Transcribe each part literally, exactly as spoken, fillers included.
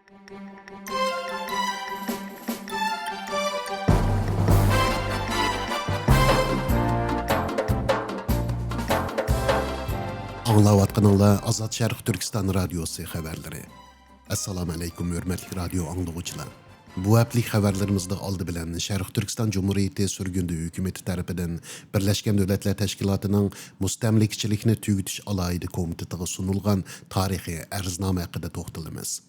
ئاڭلاۋاتقىنىڭلار ئازاد شەرق تۈركىستان رادىيوسى خەۋەرلىرى. ئەسسالامۇ ئەلەيكۇم، ھۆرمەتلىك رادىيو ئاڭلىغۇچىلار. بۇ ھەپتىلىك خەۋەرلىرىمىزدە ئالدى بىلەن شەرقىي تۈركىستان جۇمھۇرىيىتى سۈرگۈندە ھۆكۈمىتى تەرىپىدىن بىرلەشكەن دۆلەتلەر تەشكىلاتىنىڭ مۇستەملىكىچىلىكنى تۈگىتىش ئالاھىدە كومىتېتىغا سۇنۇلغان تارىخىي ئەرزنامە ھەققىدە توختىلىمىز.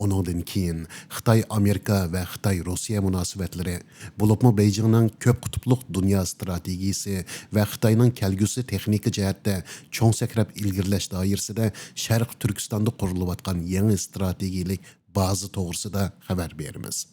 ئۇنىڭدىن كېيىن خىتاي ئامېرىكا ۋە خىتاي روسىيە مۇناسىۋەتلىرى، بولۇپمۇ بېيجىڭنىڭ كۆپ قۇتۇپلۇق دۇنيا ئىستراتېگىيىسى ۋە خىتاينىڭ كەلگۈسى تېخنىكا جەھەتتە چوڭ سەكرەپ ئىلگىرىلەش دائىرىسىدە شەرقىي تۈركىستاندا قۇرۇلۇۋاتقان يېڭى ئىستراتېگىيىلىك بازا توغرىسىدا خەۋەر بېرىمىز.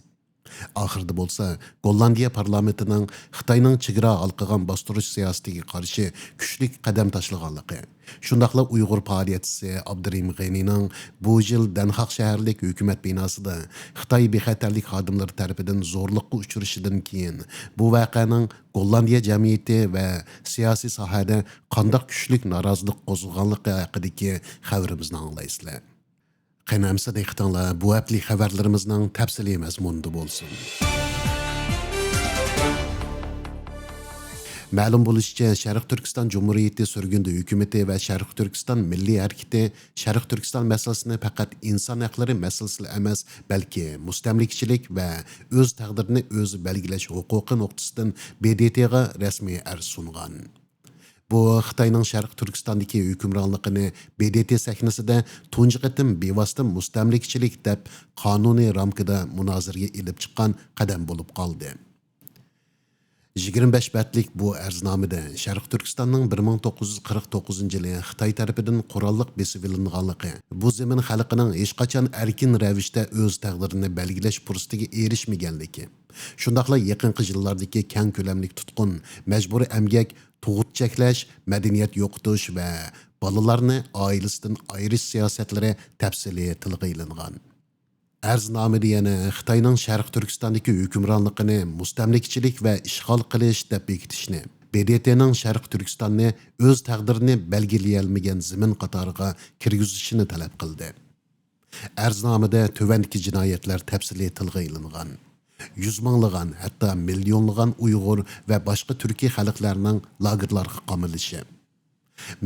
ئاخىرىدا بولسا، گوللاندىيە پارلامېنتىنىڭ خىتاينىڭ چېگرا ھالقىغان باستۇرۇش سىياسىتىگە قارشى كۈچلۈك قەدەم تاشلىغانلىقى، شۇنداقلا ئۇيغۇر پائالىيەتچىسى ئابدۇرېھىم غېنىنىڭ بۇ يىل دەنخاق شەھەرلىك ھۆكۈمەت بىناسىدا خىتاي بىخەتەرلىك خادىملىرى تەرىپىدىن زورلۇققا ئۇچرىشىدىن كېيىن، بۇ ۋەقەنىڭ گوللاندىيە جەمئىيىتى ۋە سىياسىي ساھەدە قانداق كۈچلۈك نارازىلىق قوزغىغانلىقى ھەققىدىكى خەۋىرىمىزنى ئاڭلايسىلەر. قېنى ئەمىسە دىققىتىڭلار بۇ ھەپتىلىك خەۋەرلىرىمىزنىڭ تەپسىلىي مەزمۇنىدا بولسۇن. مەلۇم بولۇشىچە، شەرقىي تۈركىستان جۇمھۇرىيىتى سۈرگۈندە ھۆكۈمىتى ۋە شەرقىي تۈركىستان مىللىي ھەرىكىتى شەرقىي تۈركىستان مەسىلىسىنى پەقەت ئىنسان ھەقلىرى مەسىلىسىلا ئەمەس، بەلكى مۇستەملىكىچىلىك ۋە ئۆز تەقدىرىنى ئۆزى بەلگىلەش ھوقۇقى نۇقتىسىدىن ب د ت غا رەسمىي ئەرز سۇنغان. بۇ خىتاينىڭ شەرقىي تۈركىستاندىكى ھۆكۈمرانلىقىنى ب د ت سەھنىسىدە تۇنجى قېتىم بىۋاسىتە مۇستەملىكىچىلىك دەپ قانۇنىي رامكىدا مۇنازىرىگە ئېلىپ چىققان قەدەم بولۇپ قالدى. يىگىرمە بەش بەتلىك بۇ ئەرزنامىدە شەرقىي تۈركىستاننىڭ بىر مىڭ توققۇز يۈز قىرىق توققۇزىنچى يىلى خىتاي تەرىپىدىن قوراللىق بېسىۋېلىنغانلىقى، بۇ زېمىن خەلقىنىڭ ھېچقاچان ئەركىن رەۋىشتە ئۆز تەقدىرىنى بەلگىلەش پۇرسىتىگە ئېرىشمىگەنلىكى، شۇنداقلا يېقىنقى يىللاردىكى كەڭ كۆلەملىك تۇتقۇن، مەجبۇرىي ئەمگەك، تۇغۇت چەكلەش، مەدەنىيەت يوقىتىش ۋە بالىلارنى ئائىلىسىدىن ئايرىش سىياسەتلىرى تەپسىلىي تىلغا ئېلىنغان. ئەرزنامىدە يەنە خىتاينىڭ شەرقىي تۈركىستاندىكى ھۆكۈمرانلىقىنى مۇستەملىكىچىلىك ۋە ئىشغال قىلىش دەپ بېكىتىشنى، ب د ت نىڭ شەرقىي تۈركىستاننى ئۆز تەقدىرىنى بەلگىلىيەلمىگەن زېمىن قاتارىغا كىرگۈزۈشىنى تەلەپ قىلدى. ئەرزنامىدە تۆۋەندىكى جىنايەتلەر تەپسىلىي تىلغا ئېلىنغان: يۈز مىڭلىغان، ھەتتا مىليونلىغان ئۇيغۇر ۋە باشقا تۈركىي خەلقلەرنىڭ لاگېرلارغا قامىلىشى،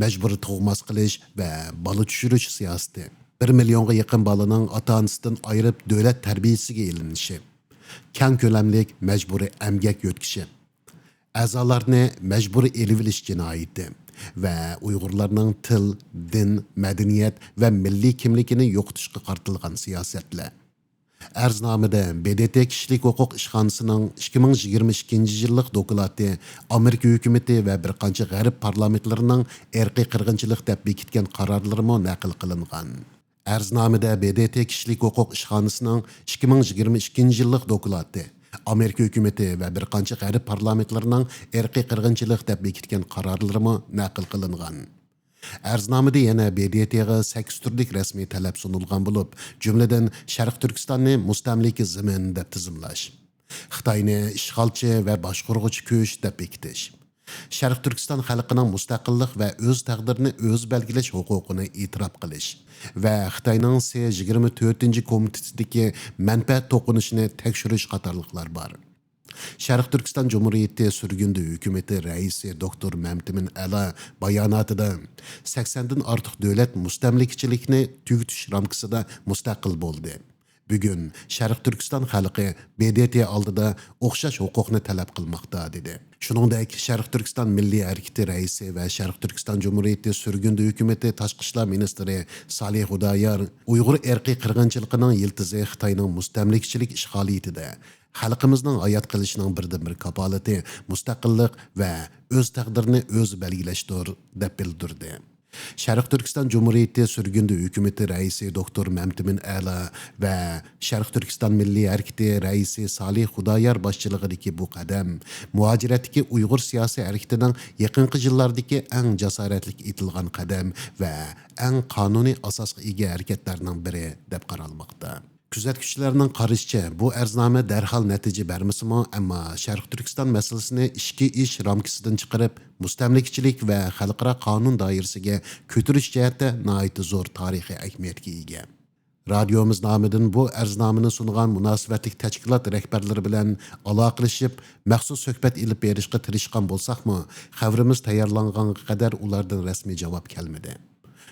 مەجبۇرىي تۇغماس قىلىش ۋە بالا چۈشۈرۈش سىياسىتى، بىر مىليونغا يېقىن بالىنىڭ ئاتا-ئانىسىدىن ئايرىپ دۆلەت تەربىيىسىگە ئېلىنىشى، كەڭ كۆلەملىك مەجبۇرىي ئەمگەك يۆتكىشى، ئەزالارنى مەجبۇرىي ئېلىۋېلىش جىنايىتى ۋە ئۇيغۇرلارنىڭ تىل، دىن، مەدەنىيەت ۋە مىللىي كىملىكىنى يوقىتىشقا قارىتىلغان سىياسەتلەر. ئەرزنامىدە ب د ت كىشىلىك ھوقۇق ئىشخانىسىنىڭ ئىككى مىڭ يىگىرمە ئىككىنچى يىللىق دوكلاتى ئامېرىكا ھۆكۈمىتى ۋە بىر قانچە غەرب پارلامېنتلىرىنىڭ ئىرقىي قىرغىنچىلىق دەپ بېكىتكەن قارارلىرىمۇ نەقىل قىلىنغان. ئەرزنامىدە ب د ت كىشىلىك ھوقۇق ئىشخانىسىنىڭ ئىككى مىڭ يىگىرمە ئىككىنچى يىللىق دوكلاتى، ئامېرىكا ھۆكۈمىتى ۋە بىر قانچە غەرب پارلامېنتلىرىنىڭ ئىرقىي قىرغىنچىلىق دەپ بېكىتكەن قارارلىرىمۇ نەقىل قىلىنغان. ئەرزنامىدە يەنە ب د ت غا سەككىز تۈرلۈك رەسمىي تەلەپ سۇنۇلغان بولۇپ، جۈملىدىن شەرقىي تۈركىستاننى مۇستەملىكە زېمىن دەپ تىزىملاش، خىتاينى ئىشغالچى ۋە باشقۇرغۇچى كۈچ دەپ بېكىتىش، شەرقىي تۈركىستان خەلقىنىڭ مۇستەقىللىق ۋە ئۆز تەقدىرىنى ئۆزى بەلگىلەش ھوقۇقىنى ئېتىراپ قىلىش ۋە خىتاينىڭ سى يىگىرمە تۆتىنچى كومىتېتىدىكى مەنپەئەت توقۇنۇشىنى تەكشۈرۈش قاتارلىقلار بار. شەرقىي تۈركىستان جۇمھۇرىيىتى سۈرگۈندە ھۆكۈمىتى رەئىسى دوكتور مەمتىمىن ئەلا باياناتىدا، سەكسەندىن ئارتۇق دۆلەت مۇستەملىكىچىلىكنى تۈگىتىش رامكىسىدا مۇستەقىل بولدى. بۈگۈن شەرقىي تۈركىستان خەلقى ب د ت ئالدىدا ئوخشاش ھوقۇقنى تەلەپ قىلماقتا، دېدى. شۇنىڭدەك، شەرقىي تۈركىستان مىللىي ھەرىكىتى رەئىسى ۋە شەرقىي تۈركىستان جۇمھۇرىيىتى سۈرگۈندە ھۆكۈمىتى تاشقى ئىشلار مىنىستىرى سالىھ خۇدايار ئۇيغۇر ئىرقىي قىرغىنچىلىقىنىڭ يىلتىزى خىتاينىڭ مۇستەملىكىچىلىك ئىشغالىيىتىدە، خەلقىمىزنىڭ ھايات قېلىشىنىڭ بىردىنبىر كاپالىتى مۇستەقىللىق ۋە ئۆز تەقدىرىنى ئۆزى بەلگىلەشتۇر، دەپ بىلدۈردى. شەرقىي تۈركىستان جۇمھۇرىيىتى سۈرگۈندە ھۆكۈمىتى رەئىسى دوكتور مەمتىمىن ئەلا ۋە شەرقىي تۈركىستان مىللىي ھەرىكىتى رەئىسى سالىھ خۇدايار باشچىلىقىدىكى بۇ قەدەم مۇھاجىرەتتىكى ئۇيغۇر سىياسىي ھەرىكىتىنىڭ يېقىنقى يىللاردىكى ئەڭ جاسارەتلىك ئېتىلغان قەدەم ۋە ئەڭ قانۇنىي ئاساسقا ئىگە ھەرىكەتلەرنىڭ بىرى دەپ قارالماقتا. كۆزەتكۈچىلەرنىڭ قارىشىچە، بۇ ئەرزنامە دەرھال نەتىجە بەرمىسىمۇ، ئەمما شەرقىي تۈركىستان مەسىلىسىنى ئىچكى ئىش رامكىسىدىن چىقىرىپ، مۇستەملىكىچىلىك ۋە خەلقئارا قانۇن دائىرىسىگە كۆتۈرۈش جەھەتتە ناھايىتى زور تارىخىي ئەھمىيەتكە ئىگە. رادىيومىز نامىدىن بۇ ئەرزنامىنى سۇنغان مۇناسىۋەتلىك تەشكىلات رەھبەرلىرى بىلەن ئالاقىلىشىپ، مەخسۇس سۆھبەت ئېلىپ بېرىشقا تىرىشقان بولساقمۇ، خەۋىرىمىز تەييارلانغانغا قەدەر ئۇلاردىن رەسمىي جاۋاب كەلمىدى.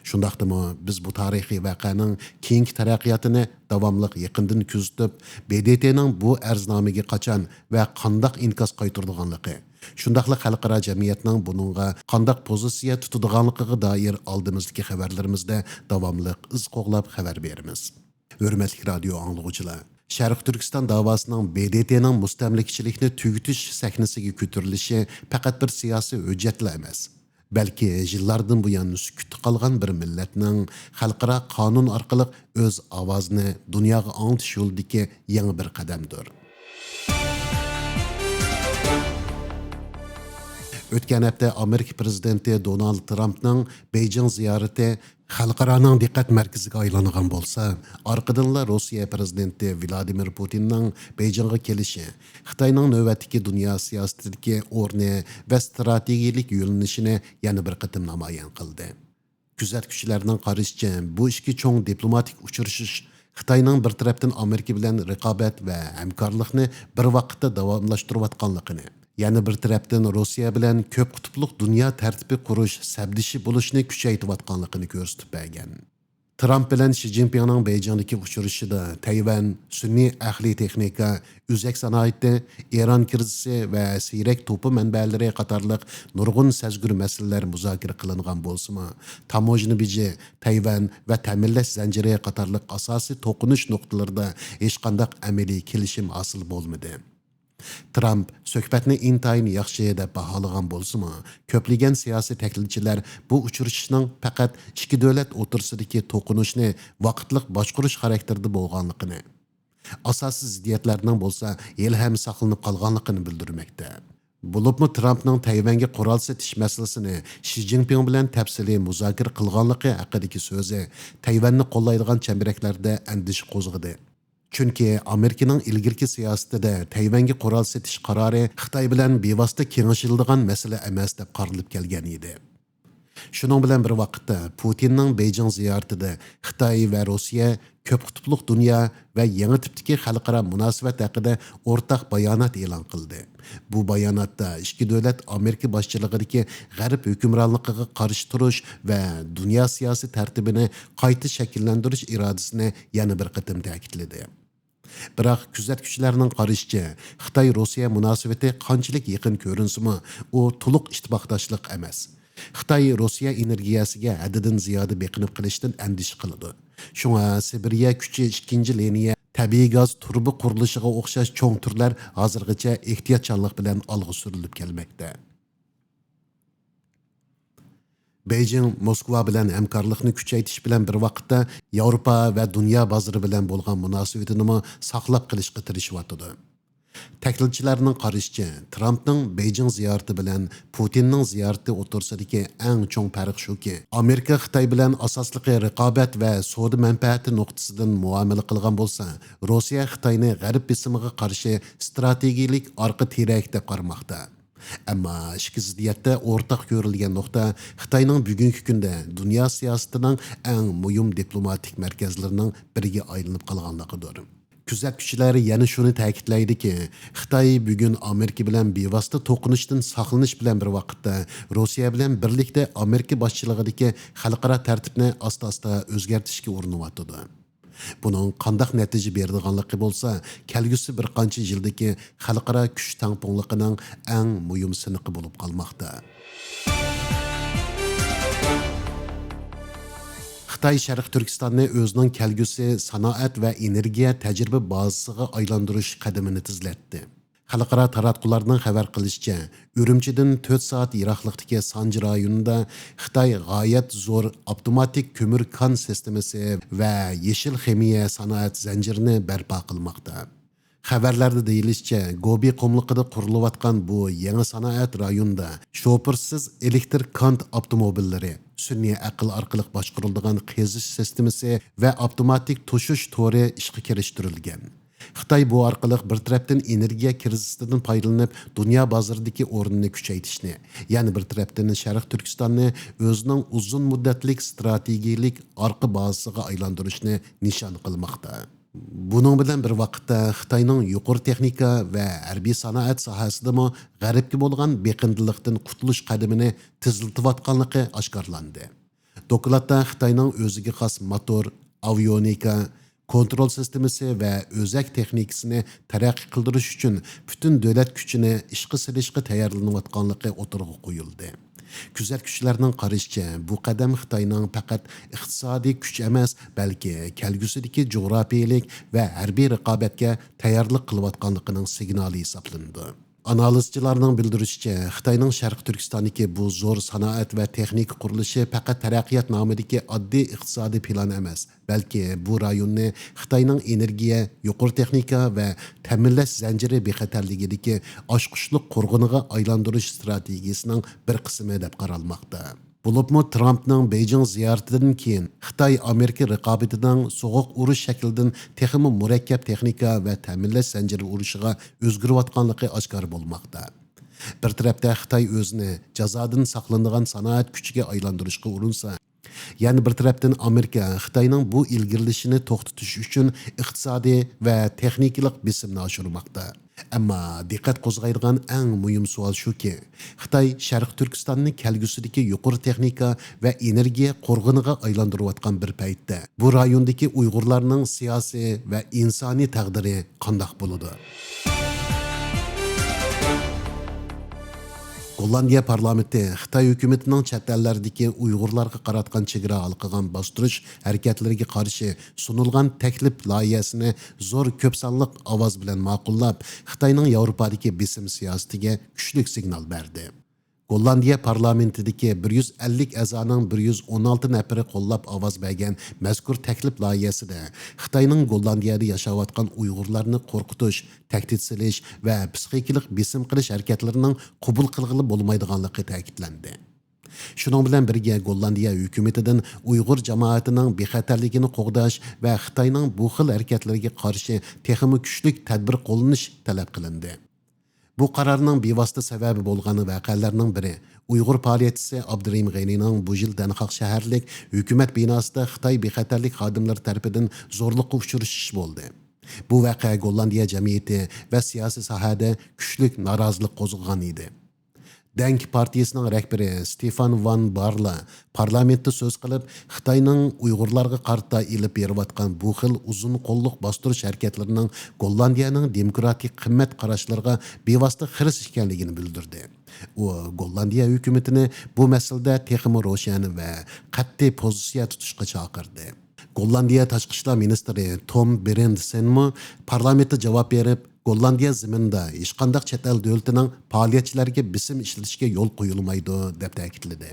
شۇنداقتىمۇ، بىز بۇ تارىخىي ۋەقەنىڭ كېيىنكى تەرەققىياتىنى داۋاملىق يېقىندىن كۆزىتىپ، ب د ت نىڭ بۇ ئەرزنامىگە قاچان ۋە قانداق ئىنكاس قايتۇرىدىغانلىقى، شۇنداقلا خەلقئارا جەمئىيەتنىڭ بۇنىڭغا قانداق پوزىتسىيە تۇتىدىغانلىقىغا دائىر ئالدىمىزدىكى خەۋەرلىرىمىزدە داۋاملىق ئىز قوغلاپ خەۋەر بېرىمىز. ھۆرمەتلىك رادىيو ئاڭلىغۇچىلار، شەرقىي تۈركىستان داۋاسىنىڭ ب د ت نىڭ مۇستەملىكىچىلىكنى تۈگىتىش سەھنىسىگە كۆتۈرۈلۈشى پەقەت بىر سىياسىي ھۆججەتلا ئەمەس، بەلكى يىللاردىن بۇيان سۈكۈتتە قالغان بىر مىللەتنىڭ خەلقئارا قانۇن ئارقىلىق ئۆز ئاۋازىنى دۇنياغا ئاڭلىتىش يولىدىكى يېڭى بىر قەدەمدۇر. ئۆتكەن ھەپتە ئامېرىكا پىرېزىدېنتى دونالد ترامپنىڭ بېيجىڭ زىيارىتى خەلقئارانىڭ دىققەت مەركىزىگە ئايلانغان بولسا، ئارقىدىنلا روسىيە پىرېزىدېنتى ۋلادىمىر پۇتىننىڭ بېيجىڭغا كېلىشى خىتاينىڭ نۆۋەتتىكى دۇنيا سىياسىتىدىكى ئورنى ۋە ئىستراتېگىيەلىك يۆنىلىشىنى يەنە بىر قېتىم نامايان قىلدى. كۆزەتكۈچىلەرنىڭ قارىشىچە، بۇ ئىككى چوڭ دىپلوماتىك ئۇچرىشىش خىتاينىڭ بىر تەرەپتىن ئامېرىكا بىلەن رىقابەت ۋە ھەمكارلىقنى بىر ۋاقىتتا داۋاملاشتۇرۇۋاتقانلىقىنى، يەنە بىر تەرەپتىن روسىيە بىلەن كۆپ قۇتۇپلۇق دۇنيا تەرتىپى قۇرۇش سەپدىشى بولۇشنى كۈچەيتىۋاتقانلىقىنى كۆرسىتىپ بەرگەن. ترامپ بىلەن شى جىنپىڭنىڭ بېيجىڭدىكى ئۇچرىشىشىدا تەيۋەن، سۈنئىي ئەقلىي تېخنىكا، ئۆزەك سانائىتى، ئىران كىرىزىسى ۋە سېرەك توپا مەنبەلىرى قاتارلىق نۇرغۇن سەزگۈر مەسىلىلەر مۇزاكىرە قىلىنغان بولسىمۇ، تاموژنا بېجى، تەيۋەن ۋە تەمىنلەش زەنجىرى قاتارلىق ئاساسىي توقۇنۇش نۇقتىلىرىدا ھېچقانداق ئەمەلىي كېلىشىم ھاسىل بولمىدى. ترامپ سۆھبەتنى ئىنتايىن ياخشى دەپ باھالىغان بولسىمۇ، كۆپلىگەن سىياسىي تەھلىلچىلەر بۇ ئۇچرىشىشنىڭ پەقەت ئىككى دۆلەت ئوتتۇرىسىدىكى توقۇنۇشنى ۋاقىتلىق باشقۇرۇش خاراكتېرىدا بولغانلىقىنى، ئاساسىي زىددىيەتلەرنىڭ بولسا ھېلىھەم ساقلىنىپ قالغانلىقىنى بىلدۈرمەكتە. بولۇپمۇ ترامپنىڭ تەيۋەنگە قورال سېتىش مەسىلىسىنى شى جىنپىڭ بىلەن تەپسىلىي مۇزاكىرە قىلغانلىقى ھەققىدىكى سۆزى تەيۋەننى قوللايدىغان چەمبىرەكلەردە ئەندىشە قوزغىدى. چۈنكى ئامېرىكىنىڭ ئىلگىرىكى سىياسىتىدە تەيۋەنگە قورال سېتىش قارارى خىتاي بىلەن بىۋاسىتە كېڭىشىلىدىغان مەسىلە ئەمەس دەپ قارىلىپ كەلگەن ئىدى. شۇنىڭ بىلەن بىر ۋاقىتتا، پۇتىننىڭ بېيجىڭ زىيارىتىدە خىتاي ۋە روسىيە كۆپ قۇتۇپلۇق دۇنيا ۋە يېڭى تىپتىكى خەلقئارا مۇناسىۋەت ھەققىدە ئورتاق بايانات ئېلان قىلدى. بۇ باياناتتا ئىككى دۆلەت ئامېرىكا باشچىلىقىدىكى غەرب ھۆكۈمرانلىقىغا قارشى تۇرۇش ۋە دۇنيا سىياسىي تەرتىپىنى قايتا شەكىللەندۈرۈش ئىرادىسىنى يەنە بىر قېتىم تەكىتلىدى. بىراق، كۆزەتكۈچىلەرنىڭ قارىشىچە، خىتاي-روسىيە مۇناسىۋىتى قانچىلىك يېقىن كۆرۈنسىمۇ، ئۇ تولۇق ئىتتىپاقداشلىق ئەمەس. خىتاي روسىيە ئېنېرگىيەسىگە ھەددىدىن زىيادە بېقىنىپ قېلىشتىن ئەندىشە قىلىدۇ. شۇڭا سىبىرىيە كۈچى ئىككىنچى لىنىيە تەبىئىي گاز تۇرۇبا قۇرۇلۇشىغا ئوخشاش چوڭ تۈرلەر ھازىرغىچە ئېھتىياتچانلىق بىلەن ئالغا سۈرۈلۈپ كەلمەكتە. بېيجىڭ موسكۋا بىلەن ھەمكارلىقنى كۈچەيتىش بىلەن بىر ۋاقىتتا، ياۋروپا ۋە دۇنيا بازىرى بىلەن بولغان مۇناسىۋىتىنىمۇ ساقلاپ قېلىشقا تىرىشىۋاتىدۇ. تەھلىلچىلەرنىڭ قارىشىچە، ترامپنىڭ بېيجىڭ زىيارىتى بىلەن پۇتىننىڭ زىيارىتى ئوتتۇرىسىدىكى ئەڭ چوڭ پەرق شۇكى، ئامېرىكا خىتاي بىلەن ئاساسلىقى رىقابەت ۋە سودا مەنپەئەتى نۇقتىسىدىن مۇئامىلە قىلغان بولسا، روسىيە خىتاينى غەرب بېسىمىغا قارشى ئىستراتېگىيىلىك ئارقا تىرەك دەپ قارىماقتا. ئەمما ئىككى زىددىيەتتە ئورتاق كۆرۈلگەن نۇقتا خىتاينىڭ بۈگۈنكى كۈندە دۇنيا سىياسىتىنىڭ ئەڭ مۇھىم دىپلوماتىك مەركەزلىرىنىڭ بىرىگە ئايلىنىپ قالغانلىقىدۇر. كۆزەتكۈچىلەر يەنە شۇنى تەكىتلەيدىكى، خىتاي بۈگۈن ئامېرىكا بىلەن بىۋاسىتە توقۇنۇشتىن ساقلىنىش بىلەن بىر ۋاقىتتا، روسىيە بىلەن بىرلىكتە ئامېرىكا باشچىلىقىدىكى خەلقئارا تەرتىپنى ئاستا-ئاستا ئۆزگەرتىشكە ئۇرۇنۇۋاتىدۇ. بۇنىڭ قانداق نەتىجە بېرىدىغانلىقى بولسا، كەلگۈسى بىر قانچە يىلدىكى خەلقئارا كۈچ تەڭپۇڭلۇقىنىڭ ئەڭ مۇھىم سىنىقى بولۇپ قالماقتا. خىتاي شەرقىي تۈركىستاننى ئۆزىنىڭ كەلگۈسى سانائەت ۋە ئېنېرگىيە تەجرىبە بازىسىغا ئايلاندۇرۇش قەدىمىنى تېزلەتتى. خەلقئارا تاراتقۇلارنىڭ خەۋەر قىلىشىچە، ئۈرۈمچىدىن تۆت سائەت يىراقلىقتىكى سانجى رايونىدا خىتاي غايەت زور ئاپتوماتىك كۆمۈر كان سىستېمىسى ۋە يېشىل خىمىيە سانائەت زەنجىرىنى بەرپا قىلماقتا. خەۋەرلەردە دېيىلىشىچە، گوبى قۇملۇقىدا قۇرۇلۇۋاتقان بۇ يېڭى سانائەت رايونىدا شوپۇرسىز ئېلېكتر كانت ئاپتوموبىللىرى، سۈنئىي ئەقىل ئارقىلىق باشقۇرۇلىدىغان قېزىش سىستېمىسى ۋە ئاپتوماتىك توشۇش تورى ئىشقا كىرىشتۈرۈلگەن. خىتاي بۇ ئارقىلىق بىر تەرەپتىن ئېنېرگىيە كىرىزىسىدىن پايدىلىنىپ، دۇنيا بازىرىدىكى ئورنىنى كۈچەيتىشنى، يەنە بىر تەرەپتىن شەرقىي تۈركىستاننى ئۆزىنىڭ ئۇزۇن مۇددەتلىك ئىستراتېگىيەلىك ئارقا بازىسىغا ئايلاندۇرۇشنى نىشان قىلماقتا. بۇنىڭ بىلەن بىر ۋاقىتتا، خىتاينىڭ يۇقىرى تېخنىكا ۋە ھەربىي سانائەت ساھەسىدىمۇ غەربكە بولغان بېقىندىلىقتىن قۇتۇلۇش قەدىمىنى تېزلىتىۋاتقانلىقى ئاشكارىلاندى. دوكلاتتا خىتاينىڭ ئۆزىگە خاس موتور، ئاۋىئونىكا، كونترول سىستېمىسى ۋە ئۆزەك تېخنىكىسىنى تەرەققىي قىلدۇرۇش ئۈچۈن پۈتۈن دۆلەت كۈچىنى ئىشقا سېلىشقا تەييارلىنىۋاتقانلىقى ئوتتۇرىغا قويۇلدى. كۆزەتكۈچىلەرنىڭ قارىشىچە، بۇ قەدەم خىتاينىڭ پەقەت ئىقتىسادىي كۈچ ئەمەس، بەلكى كەلگۈسىدىكى جۇغراپىيەلىك ۋە ھەربىي رىقابەتكە تەييارلىق قىلىۋاتقانلىقىنىڭ سىگنالى ھېسابلىنىدۇ. ئانالىزچىلارنىڭ بىلدۈرۈشىچە، خىتاينىڭ شەرقىي تۈركىستاندىكى بۇ زور سانائەت ۋە تېخنىكا قۇرۇلۇشى پەقەت تەرەققىيات نامىدىكى ئاددىي ئىقتىسادىي پىلان ئەمەس، بەلكى بۇ رايوننى خىتاينىڭ ئېنېرگىيە، يۇقىرى تېخنىكا ۋە تەمىنلەش زەنجىرى بىخەتەرلىكىدىكى ئاچقۇچلۇق قورغىنىغا ئايلاندۇرۇش ئىستراتېگىيىسىنىڭ بىر قىسمى دەپ قارالماقتا. بولۇپمۇ ترامپنىڭ بېيجىڭ زىيارىتىدىن كېيىن خىتاي ئامېرىكا رىقابىتىنىڭ سوغۇق ئۇرۇش شەكلىدىن تېخىمۇ مۇرەككەپ تېخنىكا ۋە تەمىنلەش زەنجىرى ئۇرۇشىغا ئۆزگىرىۋاتقانلىقى ئاشكارا بولماقتا. بىر تەرەپتە خىتاي ئۆزىنى جازادىن ساقلىنىدىغان سانائەت كۈچىگە ئايلاندۇرۇشقا ئۇرۇنسا، يەنە بىر تەرەپتىن ئامېرىكا خىتاينىڭ بۇ ئىلگىرىلىشىنى توختىتىش ئۈچۈن ئىقتىسادىي ۋە تېخنىكىلىق بېسىمنى ئاشۇرماقتا. ئەمما دىققەت قوزغايدىغان ئەڭ مۇھىم سوئال شۇكى، خىتاي شەرقىي تۈركىستاننى كەلگۈسىدىكى يۇقىرى تېخنىكا ۋە ئېنېرگىيە قورغىنىغا ئايلاندۇرۇۋاتقان بىر پەيتتە، بۇ رايوندىكى ئۇيغۇرلارنىڭ سىياسىي ۋە ئىنسانىي تەقدىرى قانداق بولىدۇ؟ گوللاندىيە پارلامېنتى خىتاي ھۆكۈمىتىنىڭ چەت ئەللەردىكى ئۇيغۇرلارغا قاراتقان چېگرا ھالقىغان باستۇرۇش ھەرىكەتلىرىگە قارشى سۇنۇلغان تەكلىپ لايىھەسىنى زور كۆپ سانلىق ئاۋاز بىلەن ماقۇللاپ، خىتاينىڭ ياۋروپادىكى بېسىم سىياسىتىگە كۈچلۈك سىگنال بەردى. گوللاندىيە پارلامېنتىدىكى بىر يۈز ئەللىك ئەزانىڭ بىر يۈز ئون ئالتە نەپىرى قوللاپ ئاۋاز بەرگەن مەزكۇر تەكلىپ لايىھەسىدە خىتاينىڭ گوللاندىيەدە ياشاۋاتقان ئۇيغۇرلارنى قورقۇتۇش، تەھدىت سېلىش ۋە پسىخىكىلىق بېسىم قىلىش ھەرىكەتلىرىنىڭ قوبۇل قىلغىلى بولمايدىغانلىقى تەكىتلەندى. شۇنىڭ بىلەن بىرگە، گوللاندىيە ھۆكۈمىتىدىن ئۇيغۇر جامائىتىنىڭ بىخەتەرلىكىنى قوغداش ۋە خىتاينىڭ بۇ خىل ھەرىكەتلىرىگە قارشى تېخىمۇ كۈچلۈك تەدبىر قوللىنىش تەلەپ قىلىندى. بۇ قارارنىڭ بىۋاسىتە سەۋەبى بولغان ۋەقەلەرنىڭ بىرى، ئۇيغۇر پائالىيەتچىسى ئابدۇرېھىم غېنىنىڭ بۇ يىل دەنخاق شەھەرلىك ھۆكۈمەت بىناسىدا خىتاي بىخەتەرلىك خادىملىرى تەرىپىدىن زورلۇققا ئۇچرىشىشى بولدى. بۇ ۋەقە گوللاندىيە جەمئىيىتى ۋە سىياسىي ساھەدە كۈچلۈك نارازىلىق قوزغىغان ئىدى. دەنك پارتىيىسىنىڭ رەھبىرى ستېفان ۋان بارلا پارلامېنتتا سۆز قىلىپ، خىتاينىڭ ئۇيغۇرلارغا قارىتا ئېلىپ بېرىۋاتقان بۇ خىل ئۇزۇن قوللۇق باستۇرۇش ھەرىكەتلىرىنىڭ گوللاندىيەنىڭ دېموكراتىك قىممەت قاراشلىرىغا بىۋاسىتە خىرىس ئىكەنلىكىنى بىلدۈردى. ئۇ گوللاندىيە ھۆكۈمىتىنى بۇ مەسىلىدە تېخىمۇ روشەن ۋە قەتئىي پوزىتسىيە تۇتۇشقا چاقىردى. گوللاندىيە تاشقى ئىشلار مىنىستىرى توم بېرېندسېنمۇ پارلامېنتتا جاۋاب بېرىپ، گوللاندىيە زېمىنىدا ھېچقانداق چەت ئەل دۆلىتىنىڭ پائالىيەتچىلەرگە بېسىم ئىشلىتىشكە يول قويۇلمايدۇ، دەپ تەكىتلىدى.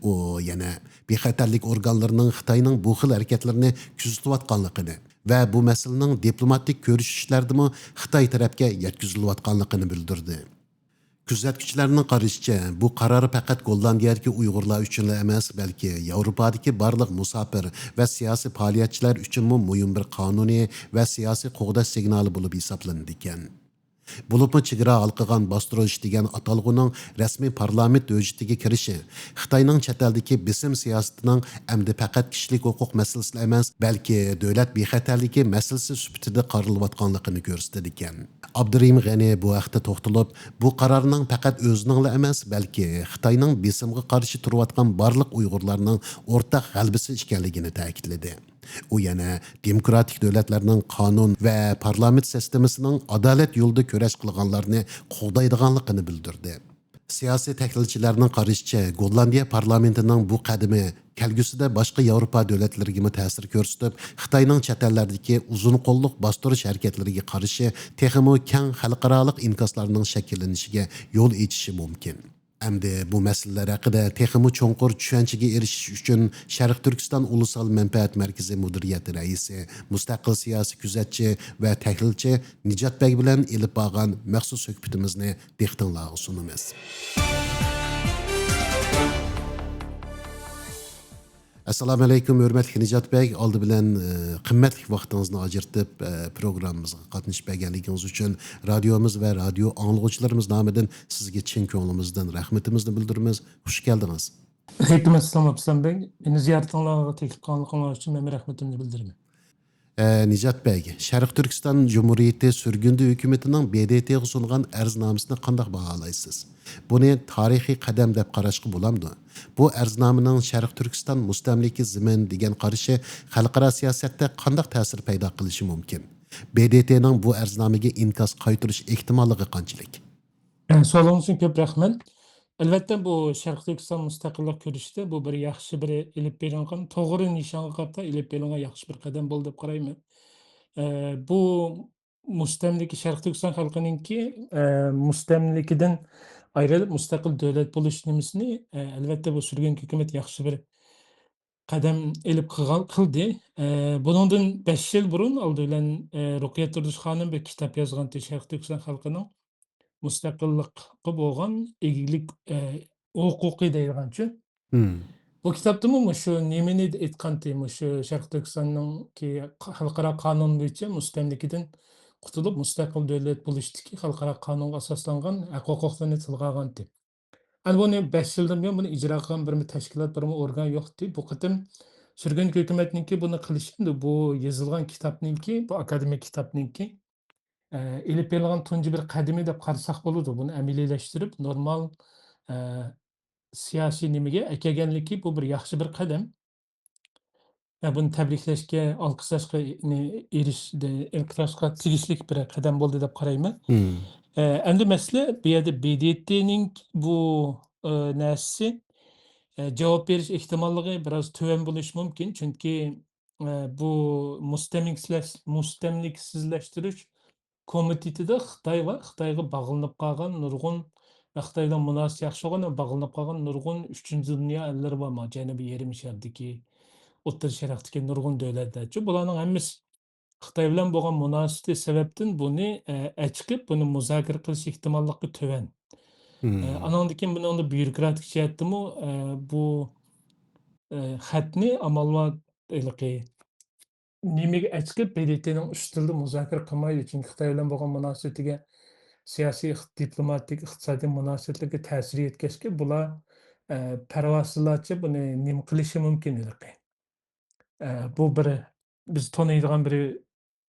ئۇ يەنە بىخەتەرلىك ئورگانلىرىنىڭ خىتاينىڭ بۇ خىل ھەرىكەتلىرىنى كۆزىتىۋاتقانلىقىنى ۋە بۇ مەسىلىنىڭ دىپلوماتىك كۆرۈشۈشلەردىمۇ خىتاي تەرەپكە يەتكۈزۈلۈۋاتقانلىقىنى بىلدۈردى. كۆزەتكۈچىلەرنىڭ قارىشىچە، بۇ قارار پەقەت گوللاندىيەدىكى ئۇيغۇرلار ئۈچۈنلا ئەمەس، بەلكى ياۋروپادىكى بارلىق مۇساپىر ۋە سىياسىي پائالىيەتچىلەر ئۈچۈنمۇ مۇھىم بىر قانۇنىي ۋە سىياسىي قوغداش سىگنالى بولۇپ ھېسابلىنىدىكەن. بولۇپمۇ چېگرا ھالقىغان باستۇرۇش دېگەن ئاتالغۇنىڭ رەسمىي پارلامېنت ھۆججىتىگە كىرىشى خىتاينىڭ چەت ئەلدىكى بېسىم سىياسىتىنىڭ ئەمدى پەقەت كىشىلىك ھوقۇق مەسىلىسىلا ئەمەس، بەلكى دۆلەت بىخەتەرلىكى مەسىلىسى سۈپىتىدە قارىلىۋاتقانلىقىنى كۆرسىتىدىكەن. ئابدۇرېھىم غېنى بۇ ھەقتە توختىلىپ، بۇ قارارنىڭ پەقەت ئۆزىنىڭلا ئەمەس، بەلكى خىتاينىڭ بېسىمغا قارشى تۇرۇۋاتقان بارلىق ئۇيغۇرلارنىڭ ئورتاق غەلىبىسى ئىكەنلىكىنى تەكىتلىدى. ئۇ يەنە دېموكراتىك دۆلەتلەرنىڭ قانۇن ۋە پارلامېنت سىستېمىسىنىڭ ئادالەت يولىدا كۈرەش قىلغانلارنى قوغدايدىغانلىقىنى بىلدۈردى. سىياسىي تەھلىلچىلەرنىڭ قارىشىچە، گوللاندىيە پارلامېنتىنىڭ بۇ قەدىمى كەلگۈسىدە باشقا ياۋروپا دۆلەتلىرىگىمۇ تەسىر كۆرسىتىپ، خىتاينىڭ چەت ئەللەردىكى ئۇزۇن قوللۇق باستۇرۇش ھەرىكەتلىرىگە قارشى تېخىمۇ كەڭ خەلقئارالىق ئىنكاسلارنىڭ شەكىللىنىشىگە يول ئېچىشى مۇمكىن. ئەمدى بۇ مەسىلىلەر ھەققىدە تېخىمۇ چوڭقۇر چۈشەنچىگە ئېرىشىش ئۈچۈن، شەرقىي تۈركىستان ئۇلۇسال مەنپەئەت مەركىزى مۇدىرىيەت رەئىسى، مۇستەقىل سىياسىي كۆزەتچى ۋە تەھلىلچى نىجات بەگ بىلەن ئېلىپ بارغان مەخسۇس سۆھبىتىمىزنى دىققىتىڭلارغا سۇنىمىز. ئەسسالامۇ ئەلەيكۇم، ھۆرمەتلىك نىجات بەگ. ئالدى بىلەن، ئە، قىممەتلىك ۋاقتىڭىزنى ئاجرىتىپ، ئە، پروگراممىمىزغا قاتنىشىپ بەرگەنلىكىڭىز ئۈچۈن رادىيومىز ۋە رادىيو ئاڭلىغۇچىلىرىمىز نامىدىن سىزگە چىن كۆڭلىمىزدىن رەھمىتىمىزنى بىلدۈرىمىز. خۇش كەلدىڭىز. ئەلەيكۇم ئەسسالام، ئابدۇسالام بەگ. مېنى زىيارىتىڭلارغا تەكلىپ قىلغانلىقىڭلار ئۈچۈن مەنمۇ رەھمىتىمنى بىلدۈرىمەن. ئە، نىجات بەگ، شەرقىي تۈركىستان جۇمھۇرىيىتى سۈرگۈندە ھۆكۈمىتىنىڭ ب د ت غا سۇنغان ئەرزنامىسىنى قانداق باھالايسىز؟ بۇنى تارىخىي قەدەم دەپ قاراشقا بولامدۇ؟ بۇ ئەرزنامىنىڭ شەرقىي تۈركىستان مۇستەملىكە زېمىن دېگەن قارىشى خەلقئارا سىياسەتتە قانداق تەسىر پەيدا قىلىشى مۇمكىن؟ ب د ت نىڭ بۇ ئەرزنامىگە ئىنكاس قايتۇرۇش ئېھتىماللىقى قانچىلىك؟ ئە، سوئالىڭىز ئۈچۈن كۆپ رەھمەت. ئەلۋەتتە، بۇ شەرقىي تۈركىستان مۇستەقىللىق كۈرىشىدە بۇ بىر ياخشى بىر ئېلىپ بېرىلغان، توغرا نىشانغا قارىتا ئېلىپ بېرىلغان ياخشى بىر قەدەم بولدى دەپ قارايمەن. ئە، بۇ مۇستەملىكە، شەرقىي تۈركىستان خەلقىنىڭكى، ئە، مۇستەملىكىدىن ئايرىلىپ مۇستەقىل دۆلەت بولۇش نېمىسىنى، ئە، ئەلۋەتتە، بۇ سۈرگۈن ھۆكۈمەت ياخشى بىر قەدەم ئېلىپ قىلغان، قىلدى. ئە، بۇنىڭدىن بەش يىل بۇرۇن ئالدى بىلەن، ئە، رۇقىيە تۇردۇش خانىم بىر كىتاب يازغانتى، شەرقىي تۈركىستان خەلقىنىڭ مۇستەقىللىققا بولغان ئىگىلىك، ئە، ھوقۇقى دەيدىغانچۇ. مم. بۇ كىتابتىمۇ مۇشۇ نېمىنى ئېيتقانتى، مۇشۇ شەرقىي تۈركىستاننىڭكى خەلقئارا قانۇن بويىچە مۇستەملىكىدىن قۇتۇلۇپ، مۇستەقىل دۆلەت بولۇشتىكى خەلقئارا قانۇنغا ئاساسلانغان ھەق-ھوقۇقلىرىنى تىلغا ئالغانتى. ئەنە بۇنى بەش يىلدىن بۇيان بۇنى ئىجرا قىلغان بىرمۇ تەشكىلات، بىرمۇ ئورگان يوقتى. بۇ قېتىم سۈرگۈن ھۆكۈمەتنىڭكى بۇنى قىلىشى، ئەمدى بۇ يېزىلغان كىتابنىڭكى، بۇ ئاكادېمىك كىتابنىڭكى، ئە، ئېلىپ بېرىلغان تۇنجى بىر قەدىمى دەپ قارىساق بولىدۇ. بۇنى ئەمەلىيلەشتۈرۈپ، نورمال، ئە، سىياسىي نېمىگە ئەكەلگەنلىكى بۇ بىر ياخشى بىر قەدەم. ۋە بۇنى تەبرىكلەشكە، ئالقىشلاشقا، نى، ئېرىش-، دە-، ئالقىشلاشقا تېگىشلىك بىر قەدەم بولدى دەپ قارايمەن. مم. ئە، ئەمدى مەسىلە بۇ يەردە ب د ت نىڭ بۇ، ئە، نەرسىسى، ئە، جاۋاب بېرىش ئېھتىماللىقى بىراز تۆۋەن بولۇشى مۇمكىن. چۈنكى، ئە، بۇ مۇستەملىكىسىزلەش-، مۇستەملىكىسىزلەشتۈرۈش كومىتېتىدا خىتاي بار. خىتايغا باغلىنىپ قالغان نۇرغۇن ۋە خىتاي بىلەن مۇناسىۋىتى ياخشى بولغان ۋە باغلىنىپ قالغان نۇرغۇن ئۈچىنچى دۇنيا ئەللىرى بار، مانا، جەنۇبىي يېرىم شارىدىكى، ئوتتۇرا شەرقتىكى نۇرغۇن دۆلەتلەرچۇ. بۇلارنىڭ ھەممىسى خىتاي بىلەن بولغان مۇناسىۋىتى سەۋەبتىن بۇنى، ئە، ئەچىقىپ، بۇنى مۇزاكىرە قىلىش ئېھتىماللىقى تۆۋەن. ئە، مم. ئانىڭدىن كېيىن بۇنىڭدا بيۇروكراتىك جەھەتتىمۇ، ئە، بۇ، ئە، خەتنى ئامال بار ھېلىقى نېمىگە ئەچىقىپ، ب د ت نىڭ ئۈستىلىدە مۇزاكىرە قىلمايدۇ. چۈنكى خىتاي بىلەن بولغان مۇناسىۋىتىگە، سىياسىي، ئىق-، دىپلوماتىك، ئىقتىسادىي مۇناسىۋەتلىرىگە تەسىر يەتكەچكە، بۇلار، ئە، پەرۋاسىزلارچە بۇنى نېمە قىلىشى مۇمكىن ھېلىقى. ئە، بۇ بىر بىز تونۇيدىغان بىر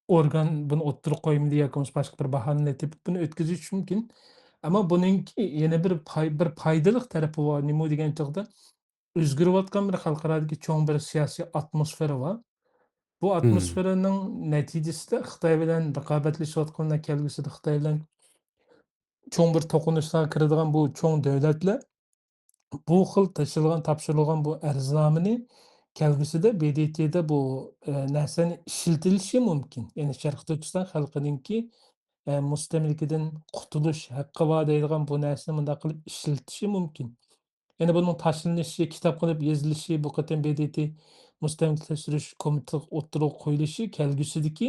ئورگان بۇنى ئوتتۇرىغا قويمىدى ياكى بولمىسا باشقا بىر باھانىنى تېپىپ بۇنى ئۆتكۈزۈشى مۇمكىن. ئەمما بۇنىڭكى يەنە بىر پاي-، بىر پايدىلىق تەرىپى بار. نېمە دېگەن چاغدا، ئۆزگىرىۋاتقان بىر خەلقئارادىكى چوڭ بىر سىياسىي ئاتموسفېرا بار. بۇ مم. ئاتموسفېرانىڭ نەتىجىسىدە خىتاي بىلەن رىقابەتلىشىۋاتقان، كەلگۈسىدە خىتاي بىلەن چوڭ بىر توقۇنۇشلارغا كىرىدىغان بۇ چوڭ دۆلەتلەر بۇ خىل تېشىلغان، تاپشۇرۇلغان بۇ ئەرزنامىنى كەلگۈسىدە ب د ت دا بۇ، ئە، نەرسىنى ئىشلىتىلىشى مۇمكىن. يەنى شەرقىي تۈركىستان خەلقىنىڭكى، ئە، مۇستەملىكىدىن قۇتۇلۇش ھەققى بار دەيدىغان بۇ نەرسىنى مۇنداق قىلىپ ئىشلىتىشى مۇمكىن. يەنى بۇنىڭ تاشلىنىشى، كىتاب قىلىپ يېزىلىشى، بۇ قېتىم ب د ت مۇستەملىكىلەشتۈرۈش كومىتېتىغا ئوتتۇرىغا قويۇلۇشى كەلگۈسىدىكى،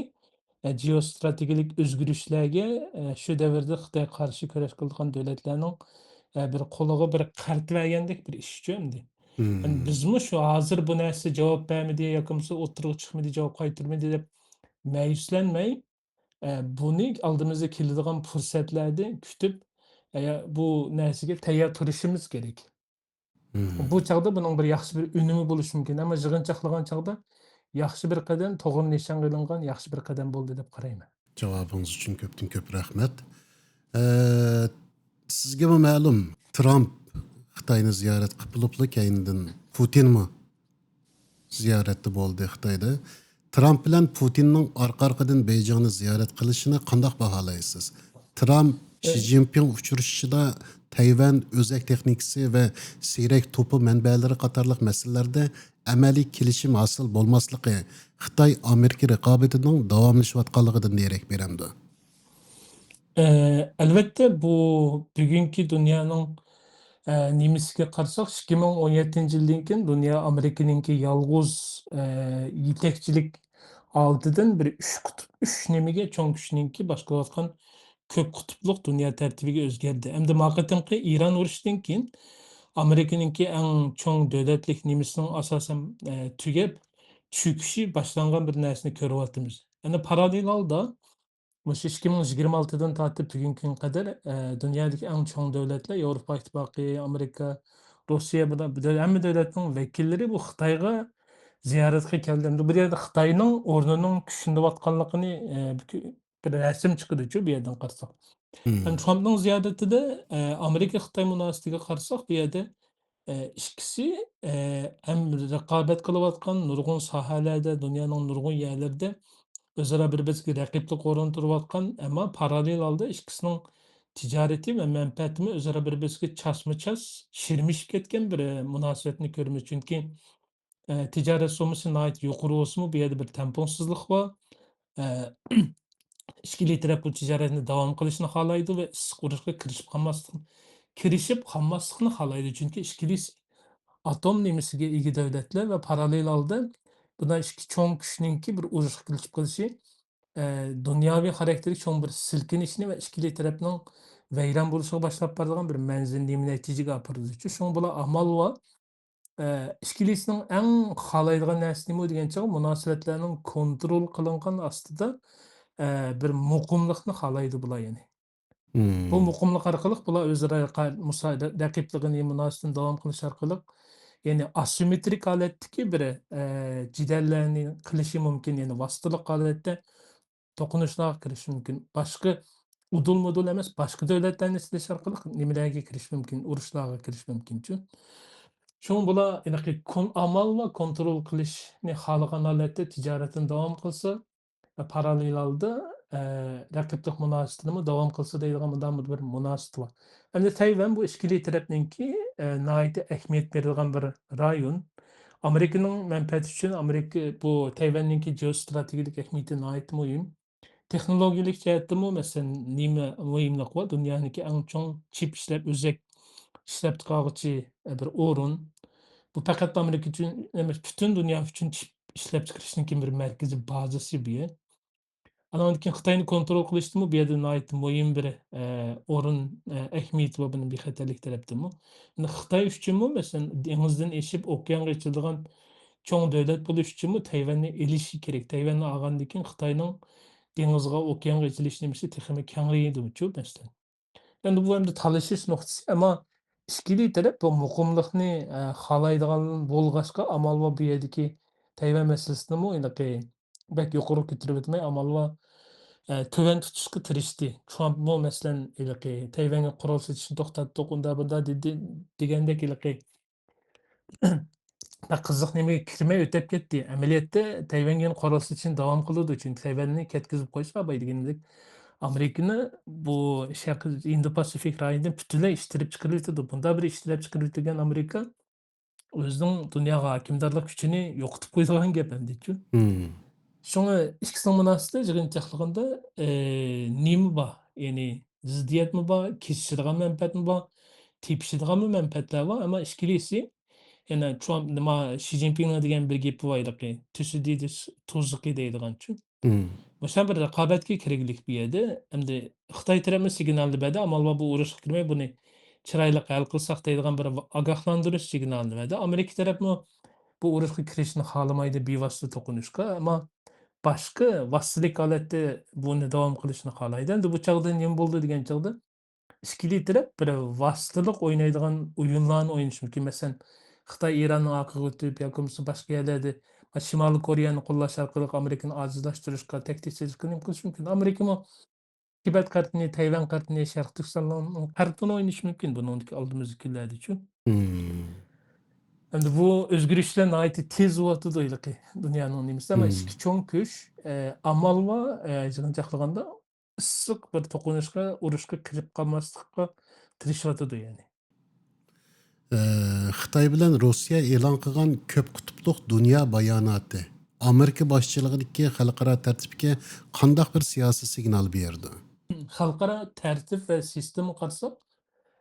ئە، جېئوستراتېگىيەلىك ئۆزگىرىشلەرگە، ئە، شۇ دەۋردە خىتايغا قارشى كۈرەش قىلىدىغان دۆلەتلەرنىڭ، ئە، بىر قولىغا بىر قەرت بەرگەندەك بىر ئىشچۇ ئەمدى. مم. يەنى بىزمۇ شۇ ھازىر بۇ نەرسە جاۋاب بەرمىدى ياكى بولمىسا ئوتتۇرىغا چىقمىدى، جاۋاب قايتۇرمىدى دەپ مەيۈسلەنمەي، ئە، بۇنى ئالدىمىزدا كېلىدىغان پۇرسەتلەردە كۈتۈپ، ئە، بۇ نەرسىگە تەييار تۇرۇشىمىز كېرەك. مم. بۇ چاغدا بۇنىڭ بىر ياخشى بىر ئۈنۈمى بولۇشى مۇمكىن. ئەمما يىغىنچاقلىغان چاغدا ياخشى بىر قەدەم، توغرا نىشانغا ئېلىنغان ياخشى بىر قەدەم بولدى دەپ قارايمەن. جاۋابىڭىز ئۈچۈن كۆپتىن كۆپ رەھمەت. ئە، سىزگىمۇ مەلۇم، ترامپ خىتاينى زىيارەت قىلىپ بولۇپلا، كەينىدىن پۇتىنمۇ زىيارەتتە بولدى خىتايدا. ترامپ بىلەن پۇتىننىڭ ئارقا-ئارقىدىن بېيجىڭنى زىيارەت قىلىشىنى قانداق باھالايسىز؟ ترامپ شى جىنپىڭ ئۇچرىشىشىدا تەيۋەن ئۆزەك تېخنىكىسى ۋە سىيرەك توپى مەنبەلىرى قاتارلىق مەسىلىلەردە ئەمەلىي كېلىشىم ھاسىل بولماسلىقى خىتاي-ئامېرىكا رىقابىتىنىڭ داۋاملىشىۋاتقانلىقىدىن دېرەك بېرەمدۇ؟ ئە، ئەلۋەتتە، بۇ بۈگۈنكى دۇنيانىڭ، ئە، نېمىسىگە قارىساق، ئىككى مىڭ ئون يەتتىنچى يىلدىن كېيىن دۇنيا ئامېرىكىنىڭكى يالغۇز، ئە، يېتەكچىلىك ھالىتىدىن بىر ئۈچ قۇتۇپ، ئۈچ نېمىگە، چوڭ كۈچنىڭكى باشقۇرۇۋاتقان كۆپ قۇتۇپلۇق دۇنيا تەرتىپىگە ئۆزگەردى. ئەمدى ما قېتىمقى ئىران ئۇرۇشىدىن كېيىن ئامېرىكىنىڭكى ئەڭ چوڭ دۆلەتلىك نېمىسىنىڭ ئاساسەن، ئە، تۈگەپ، چۆكۈشى باشلانغان بىر نەرسىنى كۆرۈۋاتىمىز. يەنە پاراللېل ھالدا مۇشۇ ئىككى مىڭ يىگىرمە ئالتىدىن تارتىپ بۈگۈنكى كۈنگە قەدەر، ئە، دۇنيادىكى ئەڭ چوڭ دۆلەتلەر، ياۋروپا ئىتتىپاقى، ئامېرىكا، روسىيە، بۇ، بۇ دۆ-، ھەممە دۆلەتنىڭ ۋەكىللىرى بۇ خىتايغا زىيارەتكە كەلدى. ئەمدى بۇ يەردە خىتاينىڭ ئورنىنىڭ كۈچىنىۋاتقانلىقىنى، ئە، بىر رەسىم چىقىدىچۇ بۇ يەردىن قارىساق. مم. ھەم ترامپنىڭ زىيارىتىدە، ئە، ئامېرىكا خىتاي مۇناسىۋىتىگە قارىساق، بۇ يەردە، ئە، ئىككىسى، ئە، ھەم رىقابەت قىلىۋاتقان نۇرغۇن ساھەلەردە، دۇنيانىڭ نۇرغۇن يەرلىرىدە ئۆزئارا بىر-بىرسىگە رەقىبلىك ئورۇندا تۇرۇۋاتقان، ئەمما پاراللېل ھالدا ئىككىسىنىڭ تىجارىتى ۋە مەنپەئەتىمۇ ئۆزئارا بىر-بىرسىگە چاسمۇچاس شىرمىشىپ كەتكەن بىر، ئە، مۇناسىۋەتنى كۆرىمىز. چۈنكى ئە، تىجارەت سوممىسى ناھايىتى يۇقىرى بولسىمۇ، بۇ يەردە بىر تەڭپۇڭسىزلىق بار. ئە، ئىككىلى تەرەپ بۇ تىجارەتنى داۋام قىلىشنى خالايدۇ ۋە ئىسسىق ئۇرۇشقا كىرىشىپ قالماسلىقنى، كىرىشىپ قالماسلىقنى خالايدۇ. چۈنكى ئىككىلىسى ئاتوم نېمىسىگە ئىگە دۆلەتلەر ۋە پاراللېل ھالدا بۇنداق ئىككى چوڭ كۈچنىڭكى بىر ئۇرۇشقا كىرىشىپ قېلىشى، ئە، دۇنياۋى خاراكتېردىكى چوڭ بىر سىلكىنىشنى ۋە ئىككىلى تەرەپنىڭ ۋەيران بولۇشىغا باشلاپ بارىدىغان بىر مەنزىل نېمە نەتىجىگە ئاپىرىدۇ. شۇڭا بۇلار ئامال بار. ئە، ئىككىلىسىنىڭ ئەڭ خالايدىغان نەرسىسى نېمە دېگەن چاغ، مۇناسىۋەتلەرنىڭ كونترول قىلىنغان ئاستىدا، ئە، بىر مۇقىملىقنى خالايدۇ بۇلار يەنى. بۇ مم. مۇقىملىق ئارقىلىق بۇلار ئۆزئارا قا-، مۇسا-، رە-، رەقىبلىقىنى، مۇناسىۋىتىنى داۋام قىلىش ئارقىلىق، يەنى ئاسىممېترىك ھالەتتىكى بىر، ئە، جېدەللەرنى قىلىشى مۇمكىن، يەنى ۋاسىتىلىك ھالەتتە توقۇنۇشلارغا كىرىشى مۇمكىن. باشقا ئۇدۇل-مۇدۇل ئەمەس، باشقا دۆلەتلەرنى سېلىش ئارقىلىق نېمىلەرگە كىرىشى مۇمكىن؟ ئۇرۇشلارغا كىرىشى مۇمكىنچۇ. شۇڭا بۇلار ھېلىقى كون-، ئامال ۋە كونترول قىلىشنى خالىغان ھالەتتە تىجارىتىنى داۋام قىلسا، ۋە پاراللېل ھالدا، ئە، رەقىبلىك مۇناسىۋىتىنىمۇ داۋام قىلسا دەيدىغان مۇنداق بىر مۇناسىۋىتى بار. ئەمدى تەيۋەن بۇ ئىككىلى تەرەپنىڭكى، ئە، ناھايىتى ئەھمىيەت بېرىدىغان بىر رايون. ئامېرىكىنىڭ مەنپەئەتى ئۈچۈن ئامېرىكا بۇ تەيۋەننىڭكى جېئوستراتېگىيەلىك ئەھمىيىتى ناھايىتى مۇھىم. تېخنولوگىيەلىك جەھەتتىمۇ، مەسىلەن، نېمە مۇھىملىقى بار؟ دۇنيانىڭكى ئەڭ چوڭ چىپ ئىشلەپ، ئۆزەك ئىشلەپچىقارغۇچى، ئە، بىر ئورۇن. بۇ پەقەت ئامېرىكا ئۈچۈن ئەمەس، پۈتۈن دۇنيا ئۈچۈن چىپ ئىشلەپچىقىرىشنىڭكى بىر مەركىزىي بازىسى بۇ يەر. ئانىڭدىن كېيىن خىتاينى كونترول قىلىشتىمۇ بۇ يەردە ناھايىتى مۇھىم بىر، ئە، ئورۇن، ئە، ئەھمىيىتى بار بۇنىڭ بىخەتەرلىك تەرەپتىنمۇ. ئەمدى خىتاي ئۈچۈنمۇ، مەسىلەن، دېڭىزدىن ئېشىپ ئوكيانغا ئېچىلىدىغان چوڭ دۆلەت بولۇش ئۈچۈنمۇ تەيۋەننى ئېلىشى كېرەك. تەيۋەننى ئالغاندىن كېيىن خىتاينىڭ دېڭىزغا، ئوكيانغا ئېچىلىش نېمىسى تېخىمۇ كەڭرىيىدىچۇ، مەسىلەن. ئەمدى بۇ ئەمدى تالىشىش نۇقتىسى، ئەمما ئىككىلى تەرەپ بۇ مۇقىملىقنى، ئە، خالايدىغان بولغاچقا، ئامال بار بۇ يەردىكى تەيۋەن مەسىلىسىنىمۇ ھېلىقى بەك يۇقىرىغا كۆتۈرۈۋەتمەي، ئامال بار، ئە، تۆۋەن تۇتۇشقا تىرىشتى. ترامپمۇ، مەسىلەن، ھېلىقى تەيۋەنگە قورال سېتىشنى توختاتتۇق، ئۇنداق، بۇنداق دېدى، دېگەندەك ھېلىقى بەك قىزىق نېمىگە كىرمەي ئۆتۈپ كەتتى. ئەمەلىيەتتە تەيۋەنگە يەنە قورال سېتىشنى داۋام قىلىدۇ، چۈنكى تەيۋەننى كەتكۈزۈپ قويسا، بايا دېگىنىمدەك، ئامېرىكىنى بۇ شەرقىي ھىندى پاسىفىك رايونىدىن پۈتۈنلەي ئىتتىرىپ چىقىرىۋېتىدۇ. بۇنداق بىر ئىتتىرىپ چىقىرىۋېتىلگەن ئامېرىكا ئۆزىنىڭ دۇنياغا ھاكىمدارلىق كۈچىنى يوقىتىپ قويىدىغان گەپ ئەمدىچۇ. مم. شۇڭا ئىككىسىنىڭ مۇناسىۋىتى يىغىنچاقلىقىدا، ئى، نېمە بار؟ يەنى زىددىيەتمۇ بار، كېسىشىدىغان مەنپەئەتمۇ بار، تېپىشىدىغانمۇ مەنپەئەتلەر بار. ئەمما ئىككىلىسى يەنە ترامپ، نېمە، شى جىنپىڭنىڭ دېگەن بىر گېپى بار ھېلىقى، تۈسۈدىدىس تۇزلۇقى دەيدىغانچۇ. مم. مۇشۇنداق بىر رىقابەتكە كىرگۈلۈك بۇ يەردە. ئەمدى خىتاي تەرەپمۇ سىگنالنى بەردى، ئامال بار بۇ ئۇرۇشقا كىرمەي، بۇنى چىرايلىق ھەل قىلساق دەيدىغان بىر ئاگاھلاندۇرۇش سىگنالىنى بەردى. ئامېرىكا تەرەپمۇ بۇ ئۇرۇشقا كىرىشنى خالىمايدۇ، بىۋاسىتە توقۇنۇشقا. ئەمما باشقا ۋاسىتىلىك ھالەتتە بۇنى داۋام قىلىشنى خالايدۇ. ئەمدى بۇ چاغدا نېمە بولدى دېگەن چاغدا، ئىككىلى تەرەپ بىر ۋاسىتىلىق ئوينايدىغان ئويۇنلارنى ئوينىشى مۇمكىن. مەسىلەن، خىتاي ئىراننىڭ ئارقىغا ئۆتۈپ ياكى بولمىسا باشقا يەرلەردە شىمالىي كورېيەنى قوللاش ئارقىلىق ئامېرىكىنى ئاجىزلاشتۇرۇشقا، تەھدىتلەشتۈرۈشكە نېمە قىلىشى مۇمكىن. ئامېرىكىمۇ تىبەت قەرتىنى، تەيۋەن قەرتىنى، شەرقىي تۈركىستاننىڭ قەرتىنى ئوينىشى مۇمكىن بۇنىڭدىكى ئالدىمىزدىكى كۈنلەردىچۇ. مم. ئەمدى بۇ ئۆزگىرىشلەر ناھايىتى تېز بولۇۋاتىدۇ ھېلىقى دۇنيانىڭ نېمىسى. ئەمما مم. ئىككى چوڭ كۈچ، ئە، ئامال بار، ئە، يىغىنچاقلىغاندا ئىسسىق بىر توقۇنۇشقا، ئۇرۇشقا كىرىپ قالماسلىققا تىرىشىۋاتىدۇ يەنى. ئە، خىتاي بىلەن روسىيە ئېلان قىلغان كۆپ قۇتۇپلۇق دۇنيا باياناتى ئامېرىكا باشچىلىقىدىكى خەلقئارا تەرتىپكە قانداق بىر سىياسىي سىگنال بېرىدۇ؟ خەلقئارا تەرتىپ ۋە سىستېمىغا قارىساق،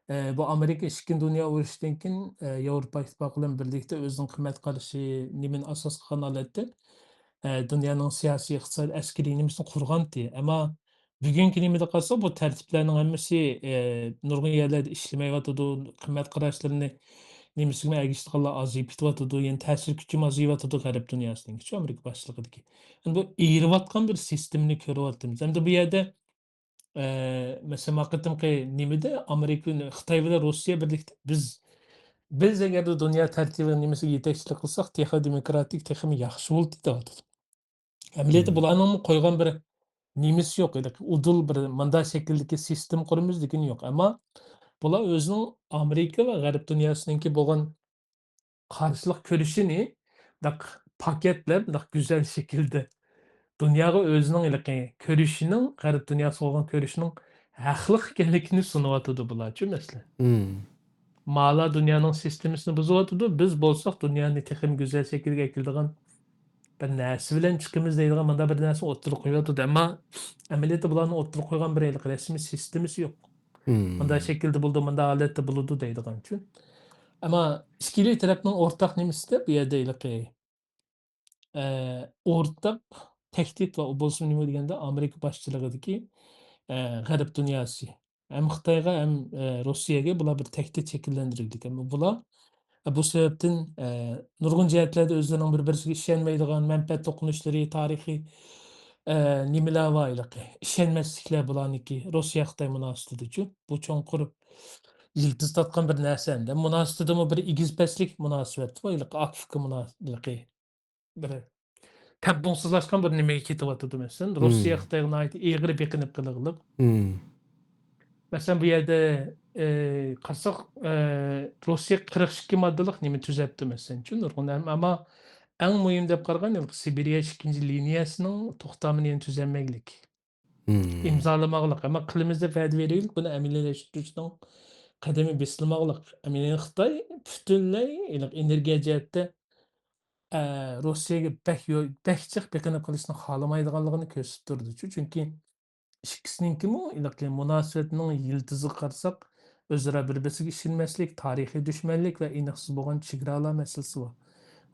ئە، بۇ ئامېرىكا ئىككىنچى دۇنيا ئۇرۇشىدىن كېيىن، ئە، ياۋروپا ئىتتىپاقى بىلەن بىرلىكتە ئۆزىنىڭ قىممەت قارىشى نېمىنى ئاساس قىلغان ھالەتتە، ئە، دۇنيانىڭ سىياسىي، ئىقتىسادىي، ئەسكىرىي نېمىسىنى قۇرغانتى. ئەمما بۈگۈنكى نېمىدە قالسا، بۇ تەرتىپلەرنىڭ ھەممىسى، ئە، نۇرغۇن يەرلەردە ئىشلىمەيۋاتىدۇ، قىممەت قاراشلىرىنى نېمىسىگىمۇ ئەگىشىدىغانلار ئازىيىپ كېتىۋاتىدۇ، يەنى تەسىر كۈچىمۇ ئازىيىۋاتىدۇ غەرب دۇنياسىنىڭكىچۇ، ئامېرىكا باشچىلىقىدىكى. يەنى بۇ ئېرىۋاتقان بىر سىستېمىنى كۆرۈۋاتىمىز. ئەمدى بۇ يەردە، ئە، مەسىلەن، ما قېتىمقى نېمىدە ئامېرىكا، خىتاي بىلەن روسىيە بىرلىكتە بىز، بىز ئەگەردە دۇنيا تەرتىپى نېمىسىگە يېتەكچىلىك قىلساق، تېخى دېموكراتىك، تېخىمۇ ياخشى بولىدۇ دەۋاتىدۇ. ئەمەلىيەتتە بۇلارنىڭمۇ قويغان بىر نېمىسى يوق، ھېلىقى ئۇدۇل بىر مۇنداق شەكىلدىكى سىستېما قۇرىمىز دېگىنى يوق. ئەمما بۇلار ئۆزىنىڭ ئامېرىكا ۋە غەرب دۇنياسىنىڭكى بولغان قارشىلىق كۆرۈشىنى داق پاكەتلەپ، داق گۈزەل شەكىلدە دۇنياغا ئۆزىنىڭ ھېلىقى كۆرۈشىنىڭ، غەرب دۇنياسىغا بولغان كۆرۈشىنىڭ ھەقلىق ئىكەنلىكىنى سۇنۇۋاتىدۇ بۇلارچۇ مەسىلەن. مم. مالا دۇنيانىڭ سىستېمىسىنى بۇزۇۋاتىدۇ، بىز بولساق دۇنيانى تېخىمۇ گۈزەل شەكىلگە ئەكېلىدىغان بىر نەرسە بىلەن چىقىمىز دەيدىغان مۇنداق بىر نەرسىنى ئوتتۇرىغا قويۇۋاتىدۇ. ئەمما ئەمەلىيەتتە بۇلارنىڭ ئوتتۇرىغا قويغان بىر ھېلىقى رەسمىي سىستېمىسى يوق. مم. مۇنداق شەكىلدە بولىدۇ، مۇنداق ھالەتتە بولىدۇ دەيدىغانچۇ. ئەمما ئىككىلى تەرەپنىڭ ئورتاق نېمىسىدە بۇ يەردە ھېلىقى، ئە، ئورتاق تەھدىت ۋە ئۇ بولسىمۇ نېمە دېگەندە ئامېرىكا باشچىلىقىدىكى، ئە، غەرب دۇنياسى. ھەم خىتايغا، ھەم، ئە، روسىيەگە بۇلار بىر تەھدىت شەكىللەندۈرگۈدەك. ئەمما بۇلار، ئە، بۇ سەۋەبتىن، ئە، نۇرغۇن جەھەتلەردە ئۆزلىرىنىڭ بىر-بىرسىگە ئىشەنمەيدىغان مەنپەئەت توقۇنۇشلىرى، تارىخىي، ئە، نېمىلەر بار ھېلىقى. ئىشەنمەسلىكلەر بۇلارنىڭكى روسىيە-خىتاي مۇناسىۋىتىدىچۇ. بۇ چوڭقۇر يىلتىز تارتقان بىر نەرسە ئەمدى. مۇناسىۋىتىدىمۇ بىر ئېگىز-پەسلىك مۇناسىۋەت بار ھېلىقى، ئاكا-ئۇكا مۇنا-، ھېلىقى. بىر تەڭپۇڭسىزلاشقان بىر نېمىگە كېتىۋاتىدۇ. مەسىلەن، روسىيە مم. خىتايغا ناھايىتى ئېغىر بېقىنىپ قېلىغلىق. مم. مەسىلەن، بۇ يەردە، ئە، قارىساق، ئە، روسىيە قىرىق ئىككى ماددىلىق نېمە تۈزەپتۇ، مەسىلەنچۇ، نۇرغۇن. ئەم-، ئەمما ئەڭ مۇھىم دەپ قارىغان، ھېلىقى سىبىرىيە ئىككىنچى لىنىيەسىنىڭ توختامىنى يەنە تۈزەلمەيلىك. مم. ئىمزالىماغلىق. ئەمما قىلىمىز دەپ ۋەدە بېرىۋېلىپ، بۇنى ئەمەلىيلەشتۈرۈشنىڭ قەدىمى بېسىلماغلىق. ئەمەلىيەتتە خىتاي پۈتۈنلەي، ھېلىقى ئېنېرگىيە جەھەتتە، ئە، روسىيەگە بەك يو-، بەك جىق بېقىنىپ قېلىشنى خالىمايدىغانلىقىنى كۆرسىتىپ تۇرىدۇچۇ. چۈنكى ئىككىسىنىڭكىمۇ ھېلىقى مۇناسىۋەتنىڭ يىلتىزىغا قارىساق، ئۆزئارا بىر-بىرسىگە ئىشىنمەسلىك، تارىخىي دۈشمەنلىك ۋە ئېنىقسىز بولغان چېگرالار مەسىلىسى بار.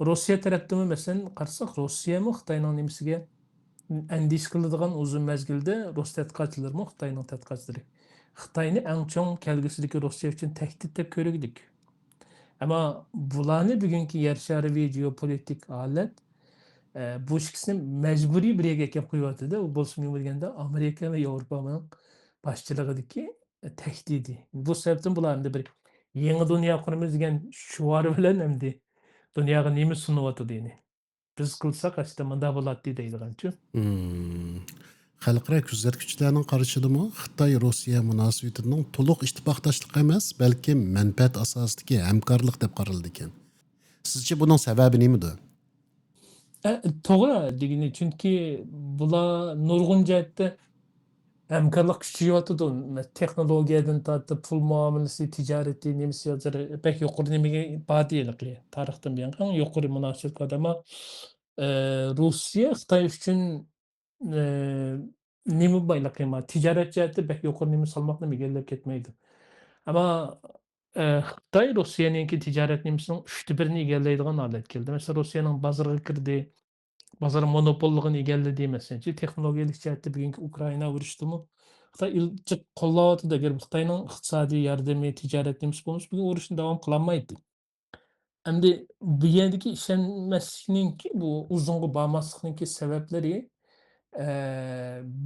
روسىيە تەرەپتىنمۇ، مەسىلەن، قارىساق، روسىيەمۇ خىتاينىڭ نېمىسىگە ئەندىشە قىلىدىغان ئۇزۇن مەزگىلدە رۇس تەتقىقاتچىلىرىمۇ، خىتاينىڭ تەتقىقاتچىلىرى خىتاينى ئەڭ چوڭ كەلگۈسىدىكى روسىيە ئۈچۈن تەھدىت دەپ كۆرگۈدەك. ئەمما بۇلارنى بۈگۈنكى يەر شارىۋى جېئوپولىتىك ھالەت، ئە، بۇ ئىككىسىنى مەجبۇرىي بىر يەرگە ئەكەپ قويۇۋاتىدۇ. ئۇ بولسا نېمە دېگەندە، ئامېرىكا ۋە ياۋروپانىڭ باشچىلىقىدىكى، ئە، تەھدىتى. بۇ سەۋەبتىن بۇلار ئەمدى بىر يېڭى دۇنيا قۇرىمىز دېگەن شوئار بىلەن ئەمدى دۇنياغا نېمە سۇنۇۋاتىدۇ يەنى؟ بىز قىلساق ئەسلىدە مۇنداق بولاتتى دەيدىغانچۇ. مم. خەلقئارا كۆزەتكۈچىلەرنىڭ قارىشىدىمۇ خىتاي-روسىيە مۇناسىۋىتىنىڭ تولۇق ئىتتىپاقداشلىق ئەمەس، بەلكى مەنپەئەت ئاساسىدىكى ھەمكارلىق دەپ قارىلىدىكەن. سىزچە بۇنىڭ سەۋەبى نېمىدۇ؟ ئە، توغرا دېگىنى، چۈنكى بۇلار نۇرغۇن جەھەتتە ھەمكارلىق كۈچىيىۋاتىدۇ. تېخنولوگىيەدىن تارتىپ، پۇل مۇئامىلىسى، تىجارىتى، نېمىسى ھازىر بەك يۇقىرى نېمىگە باردى ھېلىقى. تارىختىن بۇيانقى ئەڭ يۇقىرى مۇناسىۋەت بار. ئەمما، ئە، روسىيە خىتاي ئۈچۈن، ئە، نېمە بايلىقى بار؟ تىجارەت جەھەتتە بەك يۇقىرى نېمە سالماقنى ئىگىلەپ كەتمەيدۇ. ئەمما، ئە، خىتاي روسىيەنىڭكى تىجارەت نېمىسىنىڭ ئۈچتە بىرىنى ئىگىلەيدىغان ھالەتكە كەلدى. مەسىلەن، روسىيەنىڭ بازىرىغا كىردى. بازار مونوپوللۇقىنى ئىگىلىدى. مەسىلەنچۇ، تېخنولوگىيەلىك جەھەتتە بۈگۈنكى ئۇكرائىنا ئۇرۇشىدىمۇ خىتاي ئىل-، جىق قوللاۋاتىدۇ. ئەگەر خىتاينىڭ ئىقتىسادىي ياردىمى، تىجارەت نېمىسى بولمىسا، بۈگۈن ئۇرۇشنى داۋام قىلالمايتتى. ئەمدى بۇ يەردىكى ئىشەنمەسلىكنىڭكى، بۇ ئۇزۇنغا بارماسلىقنىڭكى سەۋەبلىرى، ئە،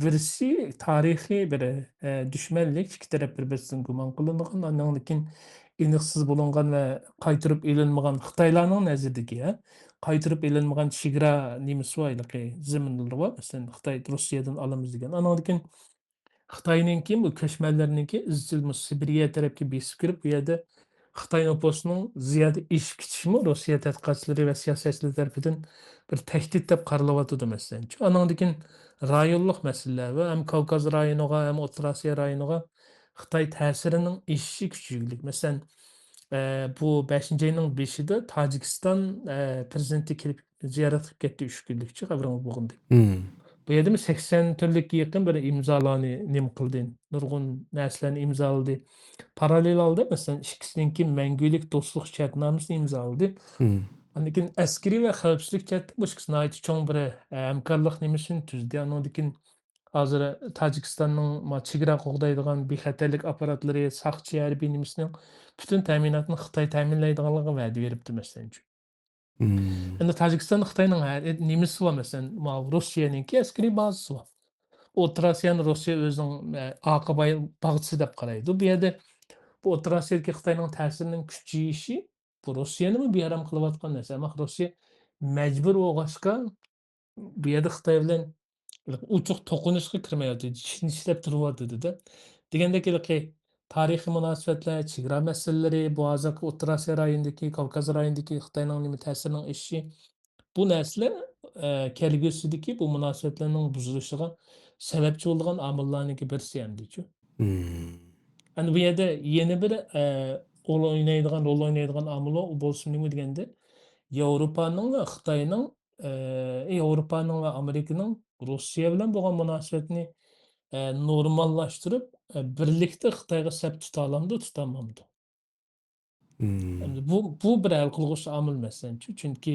بىرسى تارىخىي بىر، ئە، دۈشمەنلىك، ئىككى تەرەپ بىر-بىرسىدىن گۇمان قىلىنىدىغان، ئاندىن كېيىن ئېنىقسىز بولۇنغان ۋە قايتۇرۇپ ئېلىنمىغان، خىتايلارنىڭ نەزىرىدىكى، ھە، قايتۇرۇپ ئېلىنمىغان چېگرا نېمىسى بار، ھېلىقى زېمىنلىرى بار، مەسىلەن، خىتاي روسىيەدىن ئالىمىز دېگەن. ئاندىن كېيىن خىتاينىڭكى بۇ كۆچمەنلەرنىڭكى ئىزچىل مۇشۇ سىبىرىيە تەرەپكە بېسىپ كىرىپ، بۇ يەردە خىتاي نوپۇسىنىڭ زىيادە ئېشىپ كېتىشىمۇ روسىيە تەتقىقاتچىلىرى ۋە سىياسەتچىلىرى تەرىپىدىن بىر تەھدىت دەپ قارىلىۋاتىدۇ، مەسىلەنچۇ. ئانىڭدىن كېيىن رايونلۇق مەسىلىلەر ۋە ھەم كاۋكاز رايونىغا، ھەم ئوتتۇرا ئاسىيا رايونىغا خىتاي تەسىرىنىڭ ئېشىشى كۈچىيگۈدەك. مەسىلەن، ئە، بۇ بەشىنچى ئاينىڭ بېشىدا تاجىكىستان، ئە، پىرېزىدېنتى كېلىپ زىيارەت قىلىپ كەتتى، ئۈچ كۈنلۈكچە، خەۋىرىڭىز بولغاندەك. مم. بۇ يەردىمۇ سەكسەن تۈرلۈككە يېقىن بىر ئىمزالارنى نېمە قىلدى، نۇرغۇن نەرسىلەرنى ئىمزالىدى. پاراللېل ھالدا، مەسىلەن، ئىككىسىنىڭكى مەڭگۈلۈك دوستلۇق شەرتنامىسىنى ئىمزالىدى. مم. ئاندىن كېيىن ئەسكىرىي ۋە خەۋپسىزلىك جەھەتتە بۇ ئىككىسى ناھايىتى چوڭ بىر، ئە، ھەمكارلىق نېمىسىنى تۈزدى. ئانىڭدىن كېيىن ھازىر تاجىكىستاننىڭ ما چېگرا قوغدايدىغان بىخەتەرلىك ئاپپاراتلىرى، ساقچى، ھەربىي نېمىسىنىڭ پۈتۈن تەمىناتىنى خىتاي تەمىنلەيدىغانلىقىغا ۋەدە بېرىپتۇ، مەسىلەن. مم. ئەمدى تاجىكىستاندا خىتاينىڭ ھە-، نېمىسى بار، مەسىلەن، ماۋۇ روسىيەنىڭكى ئەسكىرىي بازىسى بار. ئوتتۇرا ئاسىيانى روسىيە ئۆزىنىڭ، ئە، ئارقا باي-، باغچىسى دەپ قارايدۇ. بۇ يەردە بۇ ئوتتۇرا ئاسىيادىكى خىتاينىڭ تەسىرىنىڭ كۈچىيىشى بۇ روسىيەنىمۇ بىئارام قىلىۋاتقان نەرسە. ئەمما روسىيە مەجبۇر بولغاچقا، بۇ يەردە خىتاي بىلەن ئوچۇق توقۇنۇشقا كىرمەيۋاتىدۇ، چىشىنىشلەپ تۇرۇۋاتىدۇ-دە. دېگەندەك، ھېلىقى تارىخىي مۇناسىۋەتلەر، چېگرا مەسىلىلىرى، بۇ ھازىرقى ئوتتۇرا ئاسىيا رايونىدىكى، كاۋكاز رايونىدىكى خىتاينىڭ نېمە تەسىرىنىڭ ئېشىشى، بۇ نەرسىلەر، ئە، كەلگۈسىدىكى بۇ مۇناسىۋەتلەرنىڭ بۇزۇلۇشىغا سەۋەبچى بولىدىغان ئامىللارنىڭكى بىرسى ئەمدىچۇ. مم. ئەنە بۇ يەردە يەنە بىر، ئە، رول ئوينايدىغان، رول ئوينايدىغان ئامىل بار، ئۇ بولسا نېمە دېگەندە، ياۋروپانىڭ ۋە خىتاينىڭ، ئە، ياۋروپانىڭ ۋە ئامېرىكىنىڭ روسىيە بىلەن بولغان مۇناسىۋەتنى، ئە، نورماللاشتۇرۇپ، ئە، بىرلىكتە خىتايغا سەپ تۇتالامدۇ، تۇتالمامدۇ؟ مم. ئەمدى بۇ، بۇ بىر ھەل قىلغۇچ ئامىل، مەسىلەن، چۈ-، چۈنكى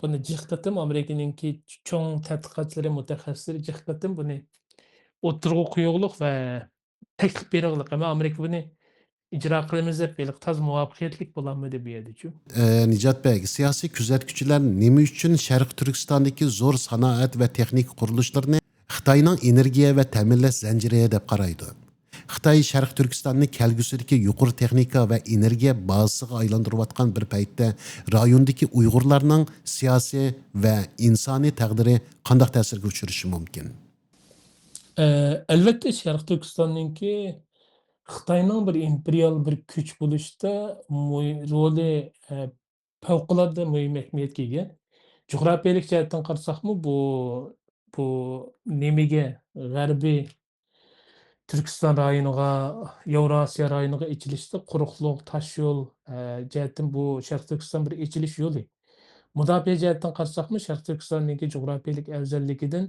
بۇنى جىق قېتىم ئامېرىكىنىڭكى چوڭ تەتقىقاتچىلىرى، مۇتەخەسسىسلىرى جىق قېتىم بۇنى ئوتتۇرىغا قويۇغلۇق ۋە تەكلىپ بېرىغلىق، ئەمما ئامېرىكا بۇنى ئىجرا قىلىمىز دەپ ھېلىقى تازا مۇۋەپپەقىيەتلىك بولالمىدى بۇ يەردىچۇ. ئە، نىجات بەگ، سىياسىي كۆزەتكۈچىلەر نېمە ئۈچۈن شەرقىي تۈركىستاندىكى زور سانائەت ۋە تېخنىكا قۇرۇلۇشلىرىنى خىتاينىڭ ئېنېرگىيە ۋە تەمىنلەش زەنجىرى دەپ قارايدۇ؟ خىتاي شەرقىي تۈركىستاننى كەلگۈسىدىكى يۇقىرى تېخنىكا ۋە ئېنېرگىيە بازىسىغا ئايلاندۇرۇۋاتقان بىر پەيتتە، رايوندىكى ئۇيغۇرلارنىڭ سىياسىي ۋە ئىنسانىي تەقدىرى قانداق تەسىرگە ئۇچرىشى مۇمكىن؟ ئە، ئەلۋەتتە، شەرقىي تۈركىستاننىڭكى خىتاينىڭ بىر ئىمپېرىيال بىر كۈچ بولۇشتا مۇ-، رولى، ئە، پەۋقۇلئاددە مۇھىم ئەھمىيەتكە ئىگە. جۇغراپىيەلىك جەھەتتىن قارىساقمۇ، بۇ، بۇ نېمىگە، غەربىي تۈركىستان رايونىغا، ياۋراسىيا رايونىغا ئېچىلىشتا قۇرۇقلۇق، تاش يول، ئە، جەھەتتىن بۇ شەرقىي تۈركىستان بىر ئېچىلىش يولى. مۇداپىئە جەھەتتىن قارىساقمۇ، شەرقىي تۈركىستاننىڭكى جۇغراپىيەلىك ئەۋزەللىكىدىن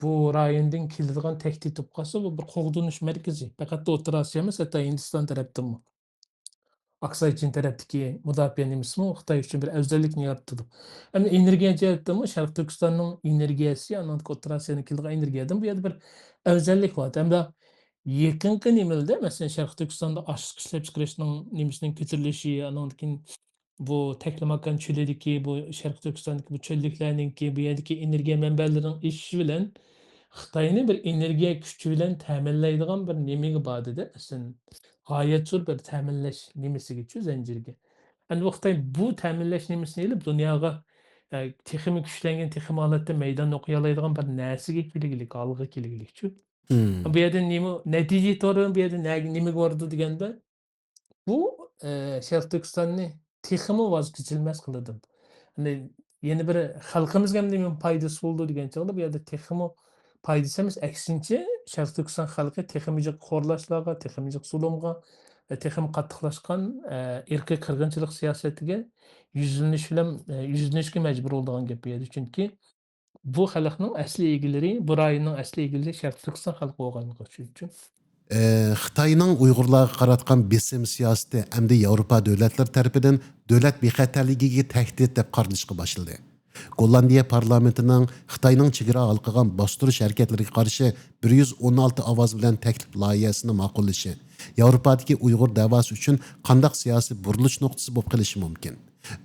بۇ رايوندىن كېلىدىغان تەھدىت بولۇپ قالسا، بۇ بىر قوغدىنىش مەركىزى. پەقەت ئوتتۇرا ئاسىيا ئەمەس، ھەتتا ھىندىستان تەرەپتىنمۇ. ئاكساي چىن تەرەپتىكى مۇداپىئە نېمىسىمۇ خىتاي ئۈچۈن بىر ئەۋزەللىكنى يارىتىدۇ. ئەمدى ئېنېرگىيە جەھەتتىنمۇ شەرقىي تۈركىستاننىڭ ئېنېرگىيەسى، ئانىڭدىن ئوتتۇرا ئاسىيادىن كېلىدىغان ئېنېرگىيەدىن بۇ يەردە بىر ئەۋزەللىك بار. ھەمدە يېقىنقى نېمىلەردە، مەسىلەن، شەرقىي تۈركىستاندا ئاشلىق ئىشلەپچىقىرىشنىڭ نېمىسىنىڭ كۆتۈرۈلۈشى، ئانىڭدىن كېيىن بۇ تەكلىماكان چۆلىدىكى بۇ شەرقىي تۈركىستاندىكى بۇ چۆللۈكلەرنىڭكى، بۇ يەردىكى ئېنېرگىيە مەنبەلىرىنىڭ ئېشىشى بىلەن خىتاينى بىر ئېنېرگىيە كۈچى بىلەن تەمىنلەيدىغان بىر نېمىگە باردى-دە، ئەسلىن غايەت زور بىر تەمىنلەش نېمىسىگىچۇ، زەنجىرىگە. ئەمدى بۇ خىتاي بۇ تەمىنلەش نېمىسىنى ئېلىپ دۇنياغا، ئە، تېخىمۇ كۈچلەنگەن، تېخىمۇ ھالەتتە مەيدان ئوقۇيالايدىغان بىر نەرسىگە كېلگۈلۈك، ھالغا كېلگۈلۈكچۇ. مم. بۇ يەردە نېمە، نەتىجە ئېتىبارى بىلەن بۇ يەردە نەگە، نېمىگە بارىدۇ دېگەندە، بۇ، ئە، شەرقىي تۈركىستاننى تېخىمۇ ۋاز كېچىلمەس قىلىدۇ. يەنى، يەنە بىر خەلقىمىزگە ھەم نېمە پايدىسى بولىدۇ دېگەن چاغدا، بۇ يەردە تېخىمۇ پايدىسى ئەمەس، ئەكسىچە، شەرقىي تۈركىستان خەلقى تېخىمۇ جىق خورلاشلارغا، تېخىمۇ جىق زۇلۇمغا، ئە، تېخىمۇ قاتتىقلاشقان، ئە، ئىرقىي قىرغىنچىلىق سىياسىتىگە يۈزلىنىش بىلەن، ئە، يۈزلىنىشكە مەجبۇر بولىدىغان گەپ بۇ يەردە. چۈنكى بۇ خەلقنىڭ ئەسلىي ئىگىلىرى، بۇ رايوننىڭ ئەسلىي ئىگىلىرى شەرقىي تۈركىستان خەلقى بولغانلىقى ئۈچۈن. ئى، خىتاينىڭ ئۇيغۇرلارغا قاراتقان بېسىم سىياسىتى ئەمدى ياۋروپا دۆلەتلىرى تەرىپىدىن دۆلەت بىخەتەرلىكىگە تەھدىت دەپ قارىلىشقا باشلىدى. گوللاندىيە پارلامېنتىنىڭ خىتاينىڭ چېگرا ھالقىغان باستۇرۇش ھەرىكەتلىرىگە قارشى بىر يۈز ئون ئالتە ئاۋاز بىلەن تەكلىپ لايىھەسىنى ماقۇللىشى ياۋروپادىكى ئۇيغۇر دەۋاسى ئۈچۈن قانداق سىياسىي بۇرۇلۇش نۇقتىسى بولۇپ قېلىشى مۇمكىن؟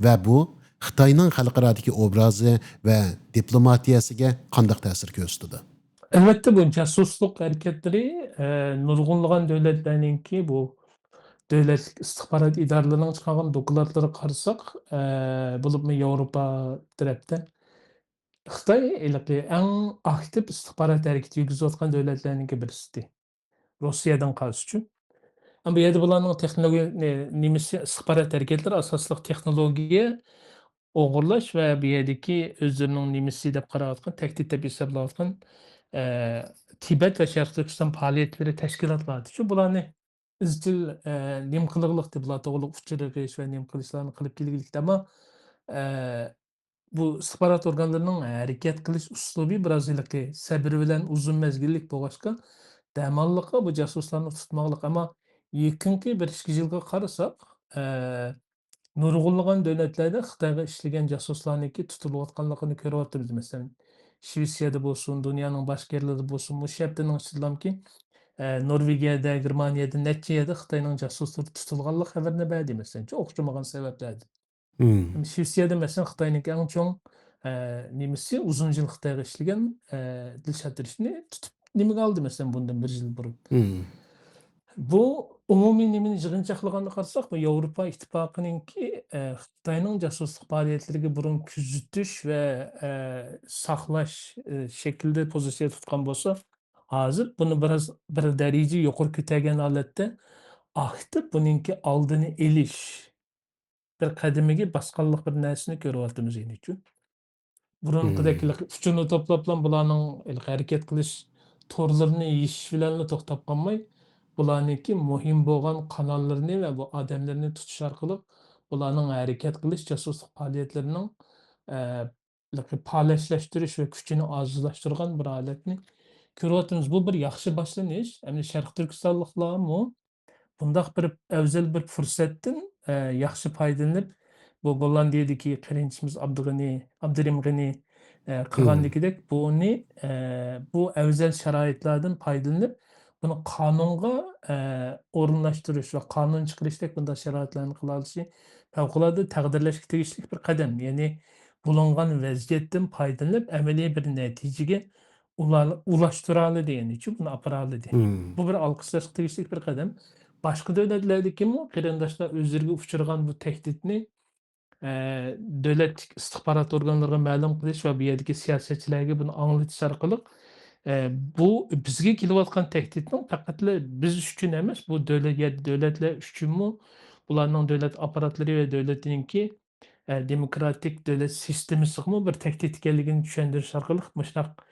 ۋە بۇ خىتاينىڭ خەلقئارادىكى ئوبرازى ۋە دىپلوماتىيەسىگە قانداق تەسىر كۆرسىتىدۇ؟ ئەلۋەتتە، بۇ جاسۇسلۇق ھەرىكەتلىرى، ئە، نۇرغۇنلىغان دۆلەتلەرنىڭكى بۇ دۆلەتلىك ئىستىخبارات ئىدارىلىرىنىڭ چىقارغان دوكلاتلىرىغا قارىساق، ئە، بولۇپمۇ ياۋروپا تەرەپتە خىتاي ھېلىقى ئەڭ ئاكتىپ ئىستىخبارات ھەرىكىتى يۈرگۈزۈۋاتقان دۆلەتلەرنىڭكى بىرسىدى. روسىيەدىن قالسىچۇ. ئەمما بۇ يەردە بۇلارنىڭ تېخنولوگىيە، نېمىسى، ئىستىخبارات ھەرىكەتلىرى ئاساسلىق تېخنولوگىيە ئوغرىلاش ۋە بۇ يەردىكى ئۆزلىرىنىڭ نېمىسى دەپ قاراۋاتقان، تەھدىت دەپ ھېسابلاۋاتقان، ئە، تىبەت ۋە شەرقىي تۈركىستان پائالىيەتلىرى تەشكىلاتلاردىچۇ. بۇلارنى ئىزچىل، ئە، نېمە قىلغىلىقتى، بۇلار توغرىلىق ئۇچۇر يىغىش ۋە نېمە قىلىشلارنى قىلىپ كەلگىلىكتە. ئەمما، ئە، بۇ ئىستىخبارات ئورگانلىرىنىڭ ھەرىكەت قىلىش ئۇسلۇبى بىراز ھېلىقى سەۋر بىلەن ئۇزۇن مەزگىللىك بولغاچقا، دەماللىققا بۇ جاسۇسلارنى تۇتماقلىق. ئەمما يېقىنقى بىر ئىككى يىلغا قارىساق، ئە، نۇرغۇنلىغان دۆلەتلەردە خىتايغا ئىشلىگەن جاسۇسلارنىڭكى تۇتۇلۇۋاتقانلىقىنى كۆرۈۋاتىمىز. مەسىلەن، شىۋېتسىيەدە بولسۇن، دۇنيانىڭ باشقا يەرلىرىدە بولسۇن، مۇشۇ ھەپتىنىڭ ئىچىدىلامكى، ئە، نورۋېگىيەدە، گېرمانىيەدە نەچچە يەردە خىتاينىڭ جاسۇسلىرى تۇتۇلغانلىق خەۋىرىنى بەردى، مەسىلەن، ئوخشىمىغان سەۋەبلەردىن. مم. شىۋېتسىيەدە، مەسىلەن، خىتاينىڭكى ئەڭ چوڭ، ئە، نېمىسى، ئۇزۇن يىل خىتايغا ئىشلىگەن، ئە، دىلشات رىشنى تۇتۇپ، نېمىگە ئالدى، مەسىلەن، بۇندىن بىر يىل بۇرۇن. مم. بۇ ئومۇمىي نېمىنى يىغىنچاقلىغاندا قارىساق، بۇ ياۋروپا ئىتتىپاقىنىڭكى، ئە، خىتاينىڭ جاسۇسلۇق پائالىيەتلىرىگە بۇرۇن كۆزىتىش ۋە، ئە، ساقلاش، ئە، شەكلىدە پوزىتسىيە تۇتقان بولسا، ھازىر بۇنى بىراز، بىر دەرىجە يۇقىرى كۆتەرگەن ھالەتتە ئاكتىپ بۇنىڭكى ئالدىنى ئېلىش بىر قەدىمىگە باسقانلىق بىر نەرسىنى كۆرۈۋاتىمىز يەنىچۇ. بۇرۇنقىدەك مم. ئۇچۇرنى توپلاپلا بۇلارنىڭ ھېلىقى ھەرىكەت قىلىش تورلىرىنى يېشىش بىلەنلا توختاپ قالماي، بۇلارنىڭكى مۇھىم بولغان قاناللىرىنى ۋە بۇ ئادەملىرىنى تۇتۇش ئارقىلىق بۇلارنىڭ ھەرىكەت قىلىش، جاسۇسلۇق پائالىيەتلىرىنىڭ، ئە، پالەچلەشتۈرۈش ۋە كۈچىنى ئاجىزلاشتۇرغان بىر ھالەتنى كۆرۈۋاتىمىز. بۇ بىر ياخشى باشلىنىش. ئەمدى شەرقىي تۈركىستانلىقلارمۇ بۇنداق بىر ئەۋزەل بىر پۇرسەتتىن، ئە، ياخشى پايدىلىنىپ، بۇ گوللاندىيەدىكى قېرىندىشىمىز ئابدۇغېنى، ئابدۇرېھىم غېنى، ئە، مم. قىلغاندىكىدەك، بۇنى، ئە، بۇ ئەۋزەل شارائىتلاردىن پايدىلىنىپ، بۇنى قانۇنغا، ئە، ئورۇنلاشتۇرۇش ۋە قانۇن چىقىرىشتەك بۇنداق شارائىتلارنى قىلالىشى پەۋقۇلئاددە تەقدىرلەشكە تېگىشلىك بىر قەدەم. يەنى بۇلۇنغان ۋەزىيەتتىن پايدىلىنىپ، ئەمەلىي بىر نەتىجىگە ئۇلار-، ئۇلاشتۇرالىدى، يەنىچۇ بۇنى ئاپىرالىدى. مم. بۇ بىر ئالقىشلاشقا تېگىشلىك بىر قەدەم. باشقا دۆلەتلەردىكىمۇ قېرىنداشلار ئۆزلىرىگە ئۇچرىغان بۇ تەھدىتنى، ئە، دۆلەتلىك ئىستىخبارات ئورگانلىرىغا مەلۇم قىلىش ۋە بۇ يەردىكى سىياسەتچىلەرگە بۇنى ئاڭلىتىش ئارقىلىق، ئە، بۇ بىزگە كېلىۋاتقان تەھدىتنىڭ پەقەتلا بىز ئۈچۈن ئەمەس، بۇ دۆلەت، يەر-، دۆلەتلەر ئۈچۈنمۇ، بۇلارنىڭ دۆلەت ئاپپاراتلىرى ۋە دۆلىتىنىڭكى، ئە، دېموكراتىك دۆلەت سىستېمىسىغىمۇ بىر تەھدىت ئىكەنلىكىنى چۈشەندۈرۈش ئارقىلىق مۇشۇنداق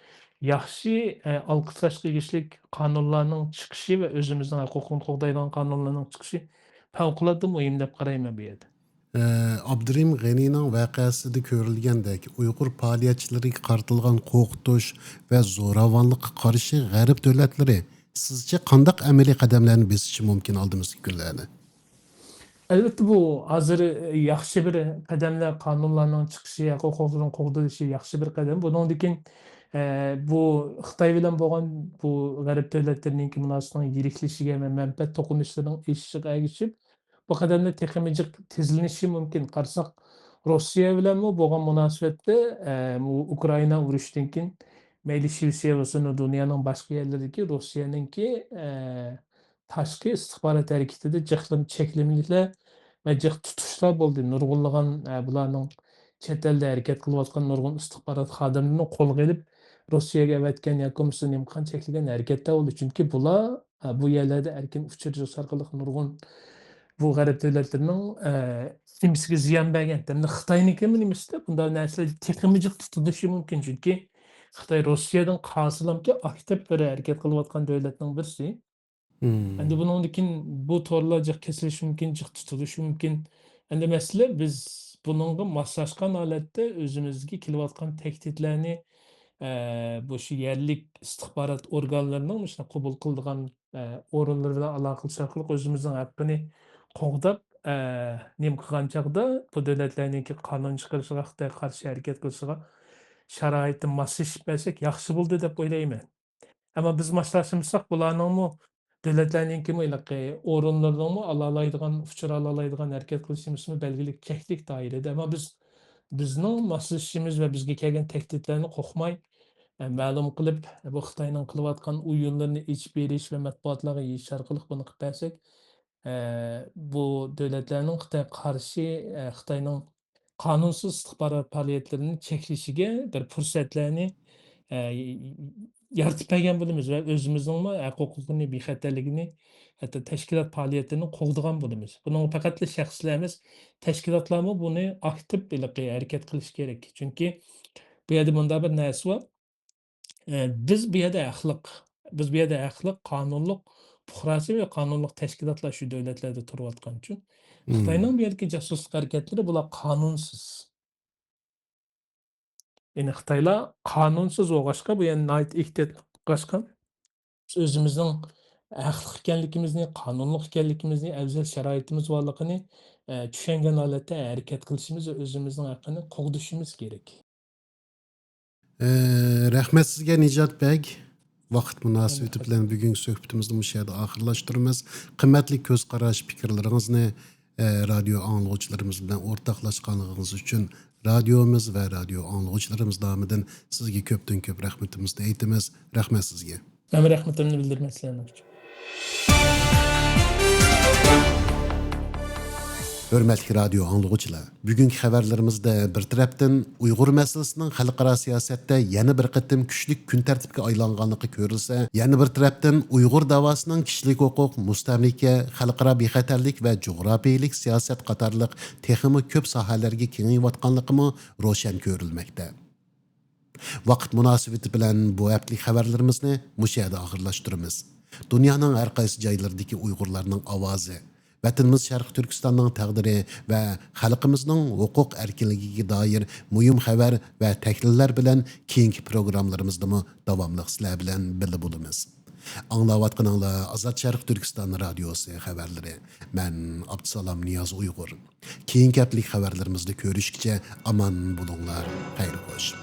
ياخشى، ئە، ئالقىشلاشقا تېگىشلىك قانۇنلارنىڭ چىقىشى ۋە ئۆزىمىزنىڭ ھوقۇقىنى قوغدايدىغان قانۇنلارنىڭ چىقىشى پەۋقۇلئاددە مۇھىم دەپ قارايمەن بۇ يەردە. ئە، ئابدۇرېھىم غېنىنىڭ ۋەقەسىدە كۆرۈلگەندەك، ئۇيغۇر پائالىيەتچىلىرىگە قارىتىلغان قورقۇتۇش ۋە زوراۋانلىققا قارشى غەرب دۆلەتلىرى سىزچە قانداق ئەمەلىي قەدەملەرنى بېسىشى مۇمكىن ئالدىمىزدىكى كۈنلەردە؟ ئەلۋەتتە، بۇ ھازىر ياخشى بىر قەدەملەر، قانۇنلارنىڭ چىقىشى، ھوقۇقلىرىنىڭ قوغدىلىشى ياخشى بىر قەدەم. بۇنىڭدىن كېيىن، ئە، بۇ خىتاي بىلەن بولغان بۇ غەرب دۆلەتلىرىنىڭكى مۇناسىۋىتىنىڭ يىرىكلىشىشىگە ۋە مەنپەئەت توقۇنۇشلىرىنىڭ ئېشىشىغا ئەگىشىپ، بۇ قەدەمدە تېخىمۇ جىق تېزلىنىشى مۇمكىن. قارىساق، روسىيە بىلەنمۇ بولغان مۇناسىۋەتتە، ئە، بۇ ئۇكرائىنا ئۇرۇشىدىن كېيىن مەيلى شىۋېتسىيە بولسۇن، دۇنيانىڭ باشقا يەرلىرىدىكى روسىيەنىڭكى، ئە، تاشقى ئىستىخبارات ھەرىكىتىدە جىقلىم چەكلىمىلىكلەر ۋە جىق تۇتۇشلار بولدى. نۇرغۇنلىغان، ئە، بۇلارنىڭ چەت ئەلدە ھەرىكەت قىلىۋاتقان نۇرغۇن ئىستىخبارات خادىملىرىنى قولغا ئېلىپ، روسىيەگە ئەۋەتكەن ياكى بولمىسا نېمە قىلغان چەكلىگەن ھەرىكەتلەر بولدى. چۈنكى بۇلار، ئە، بۇ يەرلەردە ئەركىن ئۇچۇر يوسۇن ئارقىلىق نۇرغۇن بۇ غەرب دۆلەتلىرىنىڭ، ئە، نېمىسىگە زىيان بەرگەن. ئەمدى خىتاينىڭكىمۇ نېمىسىدە بۇنداق نەرسىلەر تېخىمۇ جىق تۇتۇلۇشى مۇمكىن. چۈنكى خىتاي روسىيەدىن قالسىلامكى ئاكتىپ بىر ھەرىكەت قىلىۋاتقان دۆلەتنىڭ بىرسى. مم. ئەمدى بۇنىڭدىن كېيىن بۇ تورلار جىق كېسىلىشى مۇمكىن، جىق تۇتۇلۇشى مۇمكىن. ئەمدى مەسىلە، بىز بۇنىڭغا ماسلاشقان ھالەتتە ئۆزىمىزگە كېلىۋاتقان تەھدىتلەرنى، ئە، بۇ شۇ يەرلىك ئىستىخبارات ئورگانلىرىنىڭ مۇشۇنداق قوبۇل قىلىدىغان، ئە، ئورۇنلىرى بىلەن ئالاقىلىشىش ئارقىلىق ئۆزىمىزنىڭ ھەققىنى قوغداپ، ئە، نېمە قىلغان چاغدا بۇ دۆلەتلەرنىڭكى قانۇن چىقىرىشىغا، خىتايغا قارشى ھەرىكەت قىلىشىغا شارائىتنى ماسلىشىپ بەرسەك ياخشى بولدى دەپ ئويلايمەن. ئەمما بىز ماسلاشمىساق، بۇلارنىڭمۇ دۆلەتلەرنىڭكىمۇ ھېلىقى ئورۇنلىرىنىڭمۇ ئالالايدىغان، ئۇچۇر ئالالايدىغان ھەرىكەت قىلىش نېمىسىمۇ بەلگىلىك چەكلىك دائىرىدە. ئەمما بىز، بىزنىڭ ماسلىشىشىمىز ۋە بىزگە كەلگەن تەھدىتلەرنى قورقماي، ئە، مەلۇم قىلىپ، بۇ خىتاينىڭ قىلىۋاتقان ئويۇنلىرىنى ئېچىپ بېرىش ۋە مەتبۇئاتلارغا يېيىش ئارقىلىق بۇنى قىلىپ بەرسەك، ئە، بۇ دۆلەتلەرنىڭ خىتايغا قارشى، ئە، خىتاينىڭ قانۇنسىز ئىستىخبارات پائالىيەتلىرىنى چەكلىشىگە بىر پۇرسەتلەرنى، ئە، يارىتىپ بەرگەن بولىمىز ۋە ئۆزىمىزنىڭمۇ ھەق ھوقۇقىنى، بىخەتەرلىكىنى، ھەتتا تەشكىلات پائالىيەتلىرىنى قوغدىغان بولىمىز. بۇنىڭغا پەقەتلا شەخسلەر ئەمەس، تەشكىلاتلارمۇ بۇنى ئاكتىپ ھېلىقى ھەرىكەت قىلىشى كېرەك. چۈنكى بۇ يەردە مۇنداق بىر نەرسە بار. ئە، بىز بۇ يەردە ھەقلىق. بىز بۇ يەردە ھەقلىق، قانۇنلۇق پۇقراسى ۋە قانۇنلۇق تەشكىلاتلار شۇ دۆلەتلەردە تۇرۇۋاتقان ئۈچۈن. مم. خىتاينىڭ بۇ يەردىكى جاسۇسلۇق ھەرىكەتلىرى بۇلار قانۇنسىز. يەنى خىتايلار قانۇنسىز بولغاچقا، بۇ يەنى ناھايىتى ئېھتىيات قىلغاچقا، بىز ئۆزىمىزنىڭ ھەقلىق ئىكەنلىكىمىزنى، قانۇنلۇق ئىكەنلىكىمىزنى، ئەۋزەل شارائىتىمىز بارلىقىنى، ئە، چۈشەنگەن ھالەتتە ھەرىكەت قىلىشىمىز ۋە ئۆزىمىزنىڭ ھەققىنى قوغدىشىمىز كېرەك. ئە، رەھمەت سىزگە، نىجات بەگ. ۋاقىت مۇناسىۋىتى بىلەن بۈگۈنكى سۆھبىتىمىزنى مۇشۇ يەردە ئاخىرلاشتۇرىمىز. قىممەتلىك كۆز قاراش، پىكىرلىرىڭىزنى، ئە، رادىيو ئاڭلىغۇچىلىرىمىز بىلەن ئورتاقلاشقانلىقىڭىز ئۈچۈن رادىيومىز ۋە رادىيو ئاڭلىغۇچىلىرىمىز نامىدىن سىزگە كۆپتىن كۆپ رەھمىتىمىزنى ئېيتىمىز. رەھمەت سىزگە. مەن رەھمىتىمنى بىلدۈرىمەن سىلەرنىڭ ئۈچۈن. ھۆرمەتلىك رادىيو ئاڭلىغۇچىلار، بۈگۈنكى خەۋەرلىرىمىزدە بىر تەرەپتىن ئۇيغۇر مەسىلىسىنىڭ خەلقئارا سىياسەتتە يەنە بىر قېتىم كۈچلۈك كۈن تەرتىپكە ئايلانغانلىقى كۆرۈلسە، يەنە بىر تەرەپتىن ئۇيغۇر داۋاسىنىڭ كىشىلىك ھوقۇق، مۇستەملىكە، خەلقئارا بىخەتەرلىك ۋە جۇغراپىيەلىك سىياسەت قاتارلىق تېخىمۇ كۆپ ساھەلەرگە كېڭىيىۋاتقانلىقىمۇ روشەن كۆرۈلمەكتە. ۋاقىت مۇناسىۋىتى بىلەن بۇ ھەپتىلىك خەۋەرلىرىمىزنى مۇشۇ يەردە ئاخىرلاشتۇرىمىز. دۇنيانىڭ ھەر قايسى جايلىرىدىكى ئۇيغۇرلارنىڭ ئاۋازى، ۋەتىنىمىز شەرقىي تۈركىستاننىڭ تەقدىرى ۋە خەلقىمىزنىڭ ھوقۇق ئەركىنلىكىگە دائىر مۇھىم خەۋەر ۋە تەھلىللەر بىلەن كېيىنكى پروگراممىلىرىمىزدىمۇ داۋاملىق سىلەر بىلەن بىللە بولىمىز. ئاڭلاۋاتقىنىڭلار ئازاد شەرقىي تۈركىستان رادىيوسى خەۋەرلىرى. مەن ئابدۇسالام نىياز ئۇيغۇر. كېيىنكى ھەپتىلىك خەۋەرلىرىمىزدە كۆرۈشكىچە ئامان بولۇڭلار، خەير خوش.